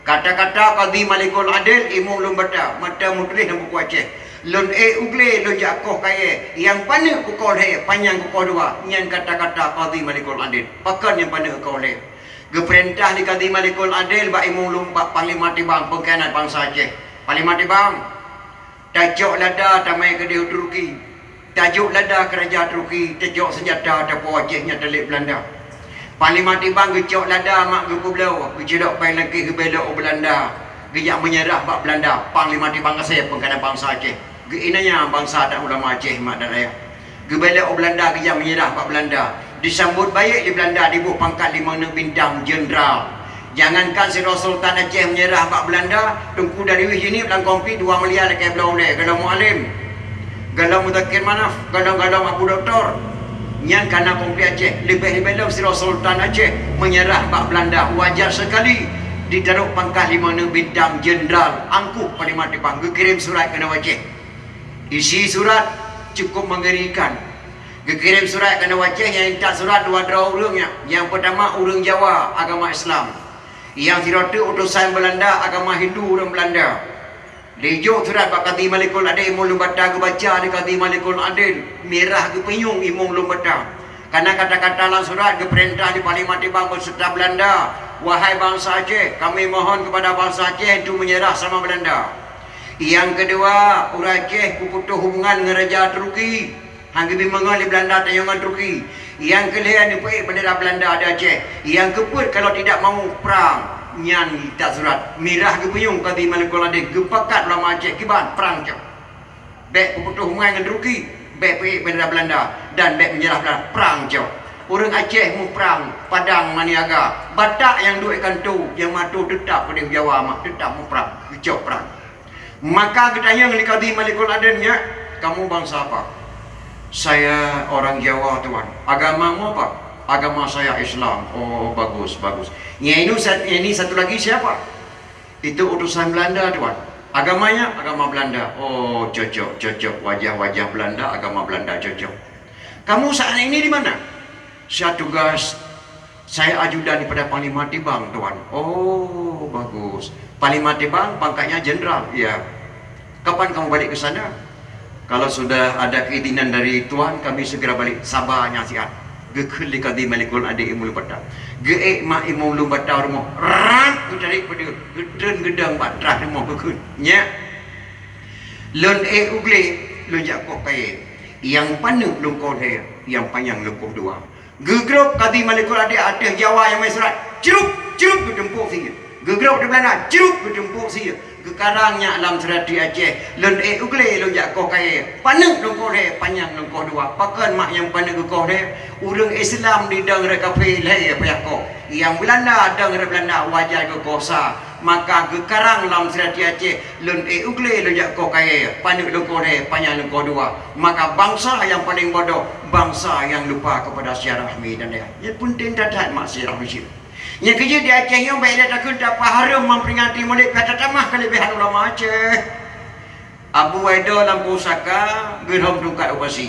Kata-kata Kadhi Malikul Adil Imeum Lueng Bata mantong meutuléh lam buku Aceh. Lôn éh u glé lôn jak koh kayée, nyang paneuk kukoh lhée panyang kukoh dua, nyan kata-kata Kadhi Malikul Adil. Pakon nyang paneuk kukoh lhée? Geupeurintah lé Kadhi Malikul Adil bak Imeum Lueng, bak Panglima Tibang peungkhianat bansa Aceh. Panglima Tibang, tacok lada tamai keudeh u Turki. Tajok lada keu raja Turki, tajok seunjata tapo Aceh nyang talét Beulanda. Panglima Tibang geucok lada mak geupeubloe, geucilok péng langkée geubelok u Beulanda, geujak meunyeurah bak Beulanda. Panglima Tibang Asée peungkhianat bansa Aceh. Geuinanya bansa dan ulama Aceh mak dan ayah. Geubelok u Beulanda geujak meunyeurah bak Beulanda. Disambot baék lé Beulanda diboh pangkat limong neuk bintang jeuneural. Jangankan sidroe Sultan Aceh meunyeurah bak Beulanda, Teungku Darius Jeunieb lam konflik dua mulia lakée bloe ulée, gohlom Mualem, gohlom Muzakir Manaf, gohlom-gohlom Abu Doktor. Nyan kana konflik Aceh, leubeh-leubeh lom sidroe Sultan Aceh meunyeurah bak Beulanda, wajar seukali ditarok pangkat limong neuk bintang jeuneural, angkuh Panglima Tibang geukirém surat keunoe Aceh. Isi surat cukup mengerikan. Geukirém surat keunoe Aceh nyang intat surat dua droe ureuëng nyan. Nyang peutama ureuëng Jawa agama Islam. Nyang sidroe teuk utosan Beulanda agama Hindu ureuëng Beulanda. Dijok surat bak Kadhi Malikul Adil Imeum Lueng Bata, geubaca lé Kadhi Malikul Adil, mirah geupeunyueng Imeum Lueng Bata. Kana kata-kata lam surat geupeurintah lé Panglima Tibang beuseuta Beulanda, "Wahai bansa Aceh, kami mohon kepada bansa Aceh untuk meunyeurah sama Beulanda." Nyang keudua, ureuëng Aceh peuputôh hubungan ngon raja Turki. Han geubi meungon lé Beulanda tanyoe ngon Turki. Nyang keulhée neupeuék bendera Beulanda di Aceh. Nyang keupeuet kalau tidak mau prang, nyan intat surat. Mirah geupeunyueng Kadhi Malikul Adil, geupakat ulama Aceh kiban prang cok. Bék peuputôh hubungan ngon Turki, bék peuék bendera Beulanda dan bék meunyeurah Beulanda, prang cok. Ureuëng Aceh muprang, Padang Maniaga, Batak nyang duek kanto, nyang mato teutap keudeh Jawa mak teutap muprang, geucok prang. Maka geutanyong lé Kadhi Malikul Adil nyan, "Kamu bangsa apa?" "Saya orang Jawa, Tuan." "Agamamu apa?" "Agama saya Islam." "Oh, bagus, bagus. Yang ini, yang ini satu lagi siapa?" "Itu utusan Belanda, Tuan." "Agamanya?" "Agama Belanda." "Oh, cocok, cocok. Wajah-wajah Belanda, agama Belanda cocok." "Kamu saat ini di mana?" "Saya tugas, saya ajudan daripada Panglima Tibang, Tuan." "Oh, bagus. Panglima Tibang pangkatnya jenderal?" "Iya." "Kapan kamu balik ke sana?" "Kalau sudah ada keizinan dari Tuan, kami segera balik." "Saba nyang siat," geukheun lé Kadhi Malikul Adil Imeum Lueng Bata. Geuék mak Imeum Lueng Bata u rumoh, rap, geutarek peudeuh, geutreun geudong bak trah rumoh geukheun, "Nyak, lôn ék u glé, lôn jak koh kayée. Nyang paneuk lôn koh lhée, nyang panyang lôn koh dua." Geugrôp Kadi Malikul Adil ateueh Jawa nyang meusyeurat, crup, crup geuteumpôk sie. Geugrôp di Beulanda, crup geuteumpôk sie. Geukarang nyak lam seurati Aceh, lôn ék u glé lôn jak koh kayée. Paneuk lôn koh lhée, panyang lôn koh dua. Pakon mak nyang paneuk geukoh lhée? Ureuëng Islam didong rot kafé lhée payah koh. Nyang Beulanda dong rot Beulanda wajar geukoh sa. Maka geukarang lam seurati Aceh, lôn ék u glé lôn jak koh kayée, paneuk lôn koh lhée, panyang lôn koh dua. Maka bansa nyang paleng bodoh, bansa nyang lupa keupada seujarah mi dan dayah. Nyan peunteng that-that mak seujarah Malaysia. Nyang keujeuet di Aceh nyoe bék lé takheun tapeuhareuem memperingati Maulid, pih tatamah keuleubiehan ulama Aceh. Abu Waido lam pusaka geurhom tungkat u Basi.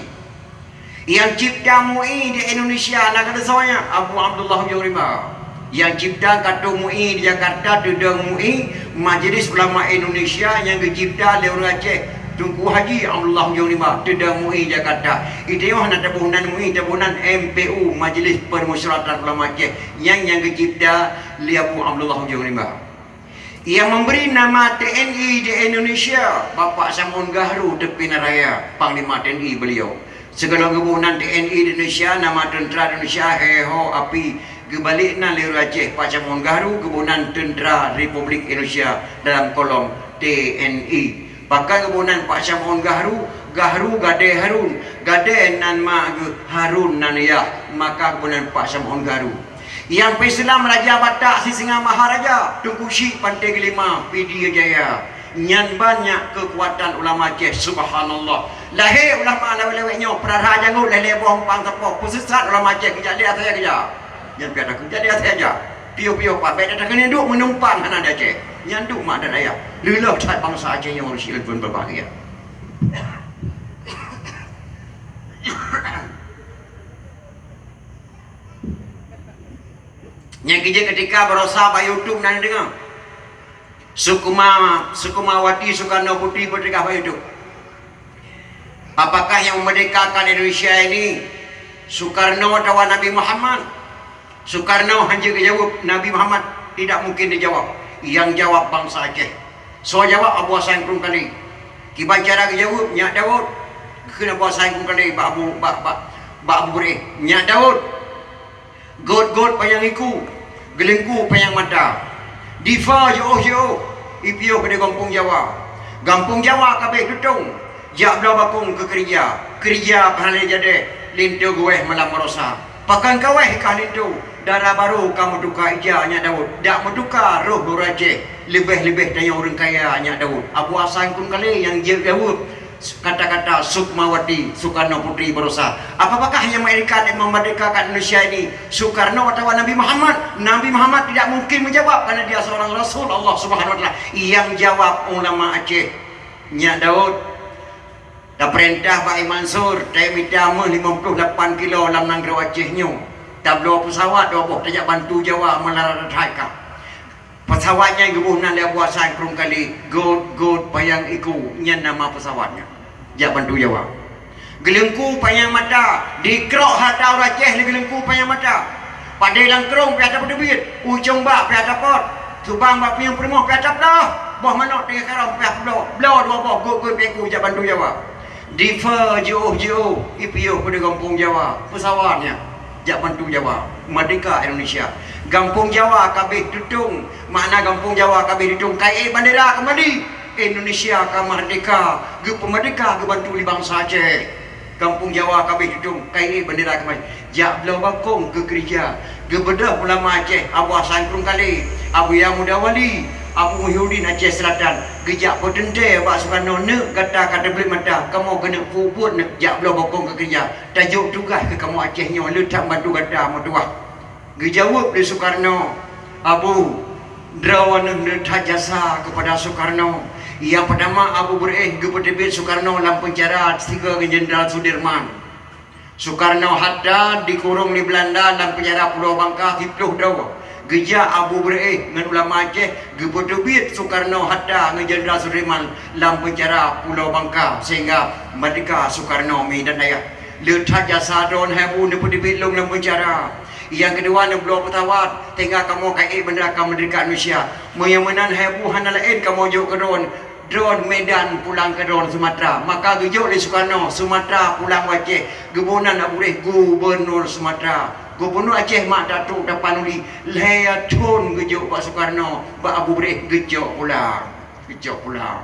Nyang cipta MUI di Indonesia na gata soe nyan? Abu Abdullah Ujong Rimba. Nyang cipta katong MUI di Jakarta, teudong MUI, Majelis Ulama Indonesia, nyang geucipta lé ureuëng Aceh, Teungku Haji Abdullah Ujong Rimba, teudong MUI Jakarta. Di tanyoe hana taboh nan MUI, taboh nan M P U, Majelis Permusyawaratan Ulama Aceh, nyang, nyang geucipta lé Abu Abdullah Ujong Rimba. Nyang memberi nama T N I di Indonesia, Bapak Syamhun Gahru, teupina raya, Panglima T N I beliau. Sigohlom geuboh nan T N I di Indonesia, nama tentera Indonesia, He Ho Api, geubalek nan lé ureuëng Aceh, Pak Syamhun Gahru, geuboh nan tentera Republik Indonesia dalam kolom T N I. Pakon geuboh nan Pak Syamhun Gahru? Gahru gadée Harun, gadée nan mak geuh, Harun nan yah, maka geuboh nan Pak Syamhun Gahru. Nyang peuseulamat Raja Batak Sisingamangaraja, Teungku Chik Panté Geulima, Pidie Jaya. Nyan banyak keukuatan ulama Aceh, subhanallah. Lahé ulama lawét-lawét nyoe, peurara jangôt lhée-lhée boh umpang sapoh, peusisat ulama Aceh, geujak lé asai geujak. Nyan piah takheun, jak lé asai jak. Piôh-piôh pat, bék takheun duek meunumpang hana di Aceh. Nyan duek mak dan ayah. Leuloh that bansa Aceh nyoe ureuëng syiek lôn peubahagia. Nyang keujeuet ketika barosa bak YouTube na neudeungoe. Sukuma, Sukumawati Sukarno Putri peuteugah bak YouTube. Apakah yang memerdekakan Indonesia ini Sukarno atawa Nabi Muhammad? Sukarno hana geujaweueb, Nabi Muhammad tidak mungkin dijawab. Yang jawab bansa Aceh. Soe jawab? Abu Hasan Krueng Kalé. Kiban cara geujaweueb, Nyak Daud. Kheun Abu Hasan Krueng Kalé bak Abu, bak, bak, bak Abu Beureueh, Nyak Daud. Gôt-gôt panyang iku, geuleungku panyang mata. Difa jiôh-jiôh, ipiôh keudeh gampông Jawa. Gampông Jawa ka abéh tutông, jak bloe bakong keu keurija. Keurija ka hana lé jadeh, linto geuwéh malam barosa. Pakon ka wéh kah linto, dara barô ka meutuka ija Nyak Daud, dak meutuka roh ureuëng Aceh, leubeh-leubeh tanyoe ureuëng kaya Nyak Daud. Abu Hasan Krueng Kalé nyang jeuet jaweueb, kata-kata Sukmawati Sukarno Putri barosa. Apakah yang mereka memerdekakan Indonesia ini Sukarno atawa Nabi Muhammad? Nabi Muhammad tidak mungkin menjawab karena dia seorang Rasul Allah Subhanahu Wa Taala. Yang jawab ulama Aceh. Nyak Daud, tapeurintah bak I Mansur, taék mita méuh limong ploh lapan kilo lam nanggroe Aceh nyoe. Tabloe peusawat dua boh tajak bantu Jawa meularat that ka. Peusawat nyan geuboh nan lé Abu Hasan Krueng Kalé, gôt-gôt panyang iku, nyan nama peusawat nyan. Jak bantu Jawa. Geuleungku panyang mata, dikrok hareuta ureuëng Aceh lé geuleungku panyang mata. Padé lam krông piah tapeuteubiet, u cong bak piah tapot, subang bak pinyueng peurumoh piah taploh, boh manok teungoh karông piah peubloe, bloe dua boh gôt-gôt panyang iku jak bantu Jawa. Difa jiôh-jiôh, ipiôh keudeh gampông Jawa, peusawat nyan. Jak bantu Jawa, merdeka Indonesia. Gampông Jawa ka abéh tutông, makna gampông Jawa ka abéh tutông, ka ék bandera keumbali. Indonesia ka merdeka, geupeumerdeka geubantu lé bansa Aceh. Gampông Jawa ka abéh tutông, ka ék bandera keumbali. Jak bloe bakong keu keurija, geubeudôh ulama Aceh, Abu Hasan Krueng Kalé, Abuya Muda Wali, Abu Muhyiddin Aceh Selatan, geujak peuteuntée bak Sukarno, neuk gata ka teubleuet mata, kamoe keuneuk peubuet neuk jak bloe bakong keu keurija. Tajok tugaih keu kamoe Aceh nyoe, le that bantu gata meutuah. Geujaweueb lé Sukarno, Abu, droeneuh le that jasa keupada Sukarno. Nyang peutama Abu Beureueh geupeuteubiet Sukarno lam peunjara sigoe ngon Jenderal Sudirman. Sukarno Hatta dikurong lé Beulanda lam peunjara Pulo Bangka siplôh droe. Geujak Abu Beureueh ngon ulama Aceh geupeuteubiet Sukarno Hatta ngon Jenderal Sudirman lam peunjara Pulo Bangka sehingga merdeka Sukarno mi dan dayah. Le that jasa droeneuh hai Abu neupeuteubiet lôn lam peunjara. Nyang keudua neubloe peusawat sehingga kamoe ka ék bandera ka merdeka Indonesia. Meunyoe meunan hai Abu hana laén kamoe jok keu droeneuh. Droen Medan pulang keu droen Sumatera. Maka geujok lé Sukarno Sumatera pulang u Aceh, geuboh nan Abu Breh Gubernur Sumatera. Gubernur Aceh mak tatrok tapanuli, lhèe thon geujok bak Sukarno, bak Abu Breh geucok pulang. Geucok pulang.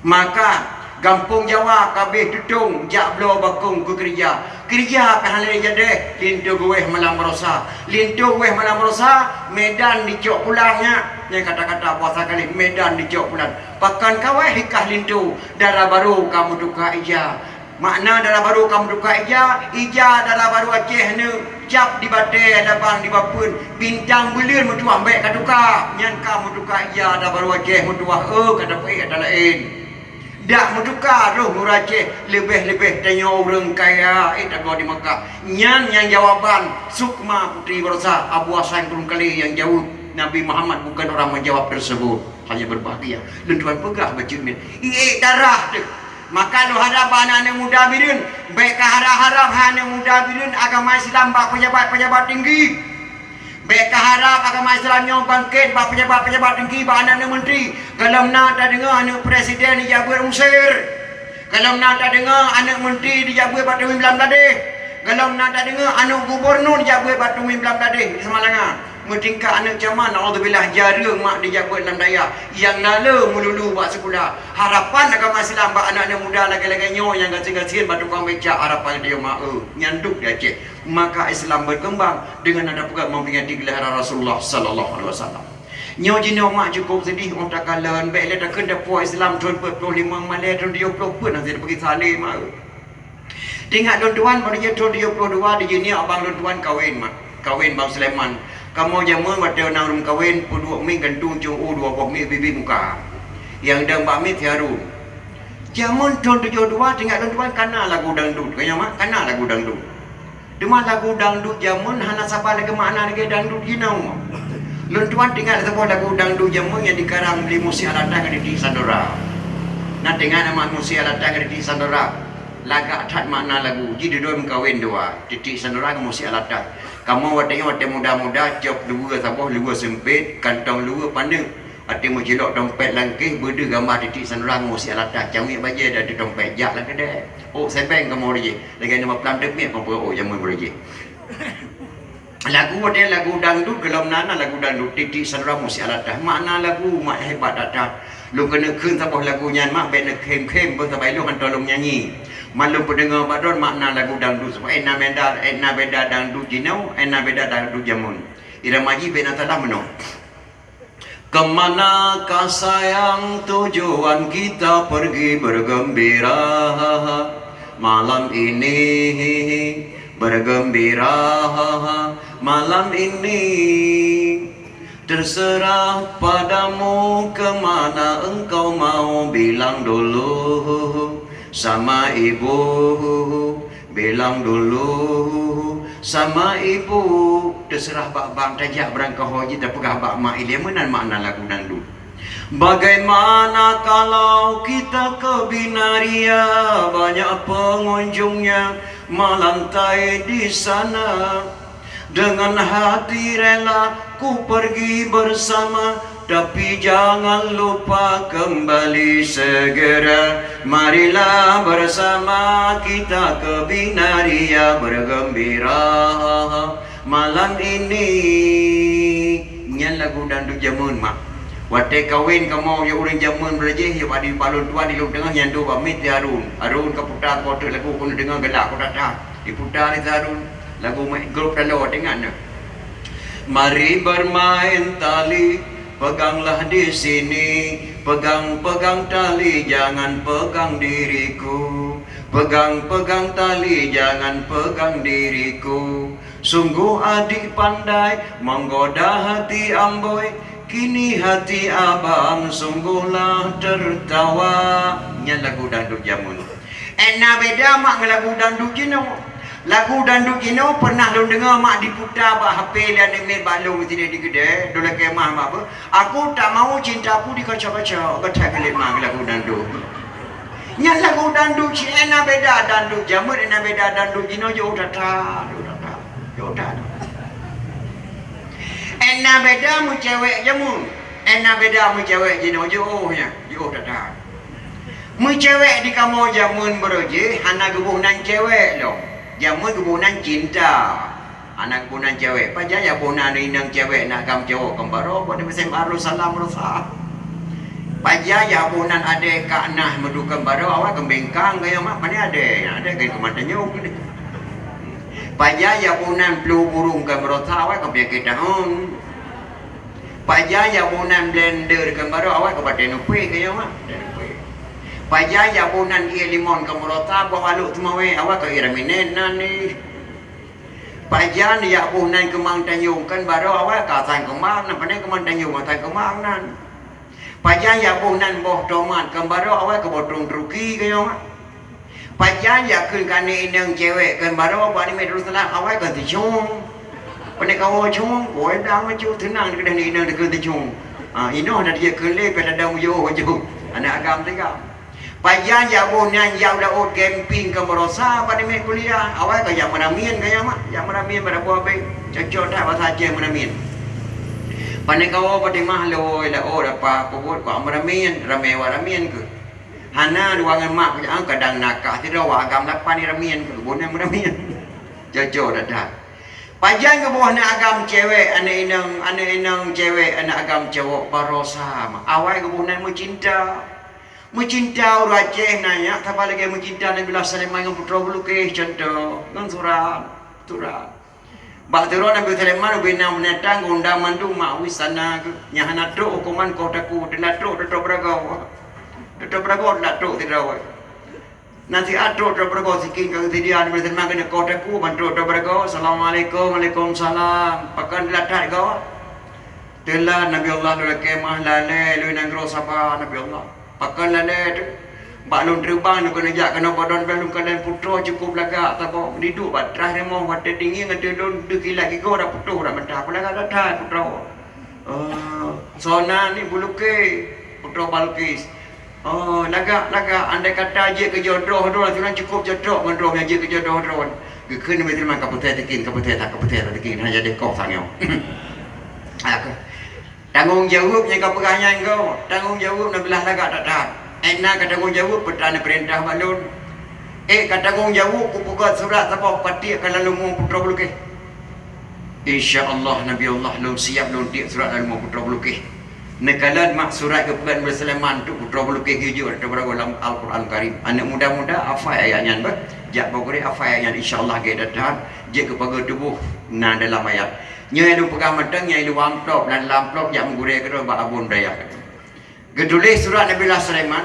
Maka gampông Jawa ka abéh teutông jak bloe bakông keu keurija. Keurija ka hana lé jadeh, linto geuwéh malam barosa. Linto geuwéh malam barosa, Medan dicok pulang nyan. Nyan kata-kata bahasa Kaling, Medan dicok pulang. Pakon ka wéh i kah linto, dara barô ka meutuka ija. Makna dara barô ka meutuka ija, ija dara barô Aceh nyoe, cap di batèe, labang di bapeuen, bintang buleuen meutuwah bèk ka tuka. Nyan ka meutuka ija dara barô Aceh meutuwah, eu, ka tapeuék ata laén. Dak meutuka roh ureueng Aceh, leubeh-leubeh tanyoe ureueng kaya, eh, tagoe di Mekah. Nyan nyang jawaban Sukma Putri Barosa, Abu Hasan Krueng Kalé nyang jaweueb. Nabi Muhammad bukan orang menjawab tersebut, hanya berbahagia. Lôn tuan peugah bacut nyan. Iék darah teuh. Maka lôn harab bak aneuk muda Bireuen, bèk ka harab-harab hai aneuk muda Bireuen agama Islam bak pejabat-pejabat tinggi. Bèk ka harab agama Islam nyoe bangkét bak pejabat-pejabat tinggi, bak aneuk-aneuk menteri. Gohlom na tadeungoe aneuk presiden dijak beuet u Mesir. Gohlom na tadeungoe aneuk menteri dijak beuet bak Teungku Bangladesh. Gohlom na tadeungoe aneuk gubernur dijak beuet bak Teungku Bangladesh di Samalanga. Meutingkat aneuk camat, naudzubillah, jareueng mak dijak beuet lam dayah. Nyang na le meululu bak sikula. Harapan agama Islam bak aneuk-aneuk muda lagèe-lagèe nyoe nyang gasien-gasien bak tukang becak, harapan geutanyoe mak, eu, nyan duek di Aceh. Maka Islam berkembang dengan ada peugah memperingati gelaran Rasulullah sallallahu alaihi wasallam. Nyoe jinoe mak cukup sedih óh takalon, bèk lé takheun tapuwoe Islam thon peuet ploh limong malèe thon tujoh ploh peuet hana jipeugi salé mak. Teuingat lôn tuan, bak jih thon tujoh ploh dua di Jeunieb abang lôn tuan kawen mak. Kawen Bang Sulaiman. Kamoe jameun watèe na ureueng kawen peuduek miet gantung cong u dua boh miet bibi muka. Nyang dang bak miet si Harun. Jameun thon tujoh dua teuingat lôn tuan kana lagu dangdut. Ka nyan mak, kana lagu dangdut. Teuma lagu dangdut jameun hana saban lagèe makna lagèe dangdut jinoe. Lôn tuan teuingat saboh lagu dangdut jameun nyang dikarang lé Musi Alatas ngon Titik Sandora. Na teuingat nama Musi Alatas ngon Titik Sandora? Lagak that makna lagu, jih dudoe meukawen dua, Titik Sandora ngon Musi Alatas. Kamoe watèe nyoe watèe muda-muda, cop luweue saboh, luweue seumpet, kantong luweue paneuk. Watèe meucilok dompet langkéh, beudeuh gamba Titik Sandora ngon Musi Alatas, camiek bajèe dan dompet jak lam keudè. Ôk sèbeng kamoe reujéh, lagèe nyoe bak Plam Teumèe, peue-peue ôk jameun beureujéh. Lagu watèe lagu dangdut gohlom na, na lagu dangdut Titik Sandora Musi Alatas. Makna lagu mak hebat that-that. Lôn keuneuk kheun saboh lagu nyan mak, bèk neukhém-khém beuh sabai lôn hantom lôn nyanyi. Man lôn peudeungoe bak droen makna lagu dangdut. Sabab na beda, na beda dangdut jinoe, na beda dangdut jameun. Irama jih bèk na salah meunoe. Kemana kah sayang tujuan kita pergi bergembira malam ini, bergembira malam ini. Terserah padamu kemana engkau mau, bilang dulu sama ibu, bilang dulu sama ibu. Terserah bak bang tajak beurangkaho jih, tapeugah bak mak ilèe meunan makna lagu dangdut. Bagaimana kalau kita ke Binaria, banyak pengunjungnya melantai di sana. Dengan hati rela ku pergi bersama, tapi jangan lupa kembali segera. Marilah bersama kita ke Binaria bergembira malam ini. Nyan lagu dangdut jameun mak. Watèe kawen kamoe ya ureueng jameun beureujéh, ya bak di balon tuan di lôn teungoh nyan dua bak miet si Harun. Harun ka puta saboh teuk lagu keuneuk deungoe galak kota that. Diputa lé si Harun lagu mak grup taloe, teuingat nyoe. Mari bermain tali, peganglah di sini, pegang-pegang tali, jangan pegang diriku, pegang-pegang tali, jangan pegang diriku. Sungguh adik pandai menggoda hati amboi, kini hati abang sungguhlah tertawa. Nyan lagu dangdut jameun. Ék na beda mak ngon lagu dangdut jinoe. Lagu dangdut jinoe pernah lôn deungoe mak diputa bak H P lé aneuk miet bak lôn sidéh di keudè, lôn lakèe meu'ah bak peue, "Aku tak mau cintaku dikocok-kocok," geutak keulet mak lagu dangdut. Nyan lagu dangdut cit, ék na beda dangdut jameun, ék na beda dangdut jinoe, jiôh that-that, jiôh that-that, jiôh that-that. Ék na beda meucewek jameun, ék na beda meucewek jinoe, jiôh nyan, jiôh that-that. Meucewek di kamoe jameun barô jih hana geuboh nan cewek lom. Jameun geuboh nan cinta. Hana geuboh nan cewek. Pajan jak boh nan inong cewek na agam cowok keu barô, buet di musim arus salam rosa. Pajan jak boh nan adé kak nah meudukon barô, awai keu bengkang keu nyoe mak, pane adé, adé keu keumantanyong. Pajan jak boh nan plu burung keu meurota, awai keu peunyakét tahun. Pajan jak boh nan blender keu barô, awai keu batée nupéh keu nyoe mak. Pajan jak boh nan ié limon keu meurota, boh alok teumawé, awai keu ié raminen nan ni. Pajan jak boh nan keumang tanyong keu barô, awai keu asang keumang nan, pane keumang tanyong asang keumang nan. Pajan jak boh nan boh tomat keu barô, awai keu botong truki keu nyoe mak. Pajan jak kheun keu aneuk inong cewek keu barô, bak ni meudroe salat, awai keu teucong. Pane kawoe cong, woe dang meucue teunang dikeue aneuk inong dikeue teucong. Ha, inoe na dijak kheun lé, pih ladang meuyoh ju. Aneuk agam tiga. Pajan jak boh nan jak u laôt camping keu meurasa, bak ni mé kuliah, awai keu jak meuramin keu nyoe mak, jak meuramin bak dapur abéh. Cocok that basa Aceh meuramin. Pane kawoe Fatimah lôn laôt apa peubuet keu meuramin, ramé awak ramin keu. Hana dua ngon mak kujak, kadang nakah sidroe, wak agam lapan ni ramin, guna meuramin. Cocok that-that. Pajan geuboh aneuk agam cewek, aneuk inong, aneuk inong cewek, aneuk agam cowok barosa. Awai geuboh nan meucinta. Meucinta ureueng Aceh na nyak, saban lagée meucinta Nabiullah Sulaiman ngon putroe Balqis, contoh, ngon surat, surat. Bak sidroe Nabi Sulaiman ubé na binatang, geuundang mandum mak wis sana geuh. Nyang hana trok huköman koh takue, teuma trok teutap beuragoe. Teutap beuragoe teuma trok sidroe. Na siat trok teutap beuragoe sikin ka geuseudia, Nabi Sulaiman keuneuk koh takue ban trok teutap beuragoe. "Assalamualaikum." "Waalaikumsalam." "Pakon teulat that goe?" "Teulat Nabi Allah, lôn lakée meu'ah lalée lôn nanggroe Saba Nabi Allah." "Pakon lalée teuh?" "Bak lôn treubang lôn keuneuk jak keunoe padon, beh lôn kalon putroe cukôp lagak saboh, diduek bak traih rumoh watée tinggi ngon teulon, deuh kilat gigoe dak putôh dak mata. Peue lagak that-that putroe?" "Oh, soe nan?" "Ni Balqis, putroe Balqis." "Oh, lagak, lagak, andai kata jeuet keu jodoh droe, sinan cukôp cocok ngon droe nyang jeuet keu jodoh droe." Geukheun Nabi Sulaiman, "Ka peuthee tikin, ka peuthee that, ka peuthee that tikin, hana jadi koh sang nyoe." Tanggong jaweueb nyang ka peugah nyan goe, tanggong jaweueb na beulah lagak that-that. Ék na ka tanggong jaweueb peue tan peurintah bak lôn. Ék ka tanggong jaweueb kupeugét surat saboh patiek ka lam leumo putroe Balqis. Insya Allah Nabi Allah, lôn siab lôn tiek surat lam leumo putroe Balqis. Neukalon mak surat geupeugét Nabi Sulaiman tu putroe Balqis geujok ateueh beuragoe lam Al-Quran Karim. Aneuk muda-muda hafai ayat nyan beh. Jak bak gurée hafai ayat nyan, insya Allah gét that-that jeuet keu pageue tuboh na dalam ayat. Nyoe nyang lôn peugah mantong nyang i luwa amplop, dan lam amplop jak meugurée keudroe bak Abu Dayah. Geutuléh surat Nabiullah Sulaiman,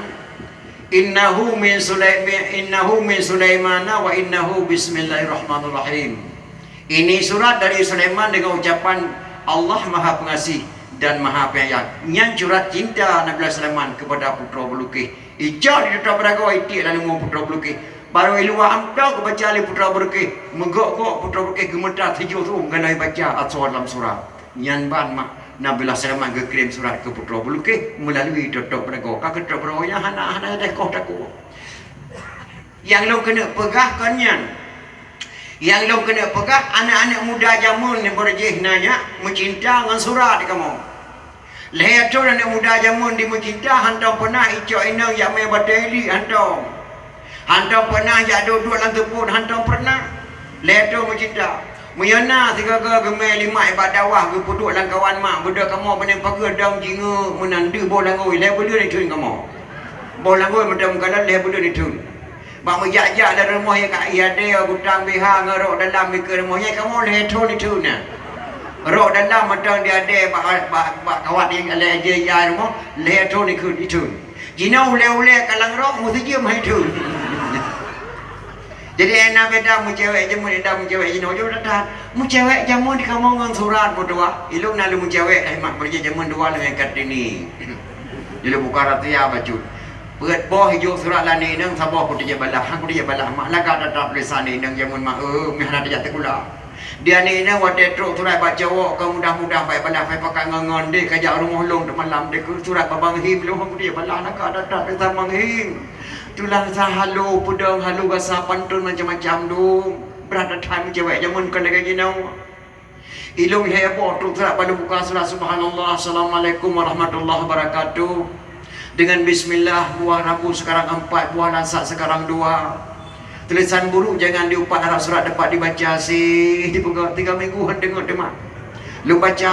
"Innahu min Sulaiman, innahu min Sulaimana wa innahu bismillahirrahmanirrahim." Ini surat dari Sulaiman dengan ucapan Allah Maha Pengasih dan Maha Penyayang. Nyan surat cinta Nabiullah Sulaiman kepada putroe Balqis. Icok di teutap beuragoe, itiek lam leumo putroe Balqis. Barô i luwa amplop geubaca lé putroe Balqis, meugok-gok putroe Balqis geumeuta tujoh thon galai baca asoe lam surat. Nyan ban mak Nabiullah Sulaiman geukirém surat keu putroe Balqis meulalui teutap beuragoe. Ka keu teutap beuragoe nyan hana, hana deh koh takue. Nyang lôn keuneuk peugah kon nyan. Nyang lôn keuneuk peugah, aneuk-aneuk muda jameun nibak jih na nyak meucinta ngon surat kamoe. Lhée thon aneuk muda jameun di meucinta hantom peunah icok inong jak mé batée li hantom. Hantom peunah jak duek-duek lam teupot hantom peunah. Lhée thon meucinta. Meunyoe na sigoe-goe geumé limak ibadah wah geupeuduek lam kawan mak, beudôh kamoe beuneung pageue dong jingeuk meunan deuh boh langôi, lhée buleuen ithon kamoe. Boh langôi mantong meukalon lhée buleuen ithon. Bak meujak-jak lam rumoh nyang ka ié adé, gutang biha ngon rok dalam dikeue rumoh nyan kamoe lhée thon ithon na. Rok dalam mantong di adé bak, bak, bak kawat nyang lhée jih ya rumoh, lhée thon ithon, ithon. Jinoe ulée-ulée kalang rok meusijeuem hai thon. Jadi, eh, na beda meucewek jameun, eda meucewek jinoe, jeuet that-that. Meucewek jameun di kamoe ngon surat meutuah. Ilôn na lôn meucewek, eh, mak, meureuja jameun dua ngon Kartini. Di lôn buka rahasia bacut. Peuet boh ijok surat lé aneuk inong, saboh kuteujak balah, han kuteujak balah. Mak, lagak that-that tulésan aneuk inong jameun mak, eh, meuhana tajak sikula. Di aneuk inong watée trok surat bak cowok, ka mudah-mudah bai balah, bai pakat ngon-ngon deh, ka jak rumoh lôn teumalam deh, keu surat bak Bang Him lôn han kuteujak balah, lagak that-that tulésan Bang Him. Tulésan halo, peudong halo, basa pantôn macam-macam dong. Brat that-that meucewek jameun kon lagée jinoe. Ilôn heboh trok surat bak lôn buka surat, subhanallah, assalamualaikum warahmatullahi wabarakatuh. Dengan bismillah, buah rambu sekarang empat, buah lasak sekarang dua. Tulisan buruk jangan diupat, harap surat dapat dibaca. Sih, dipeugah tiga minggu han deungoe teuma. Lôn baca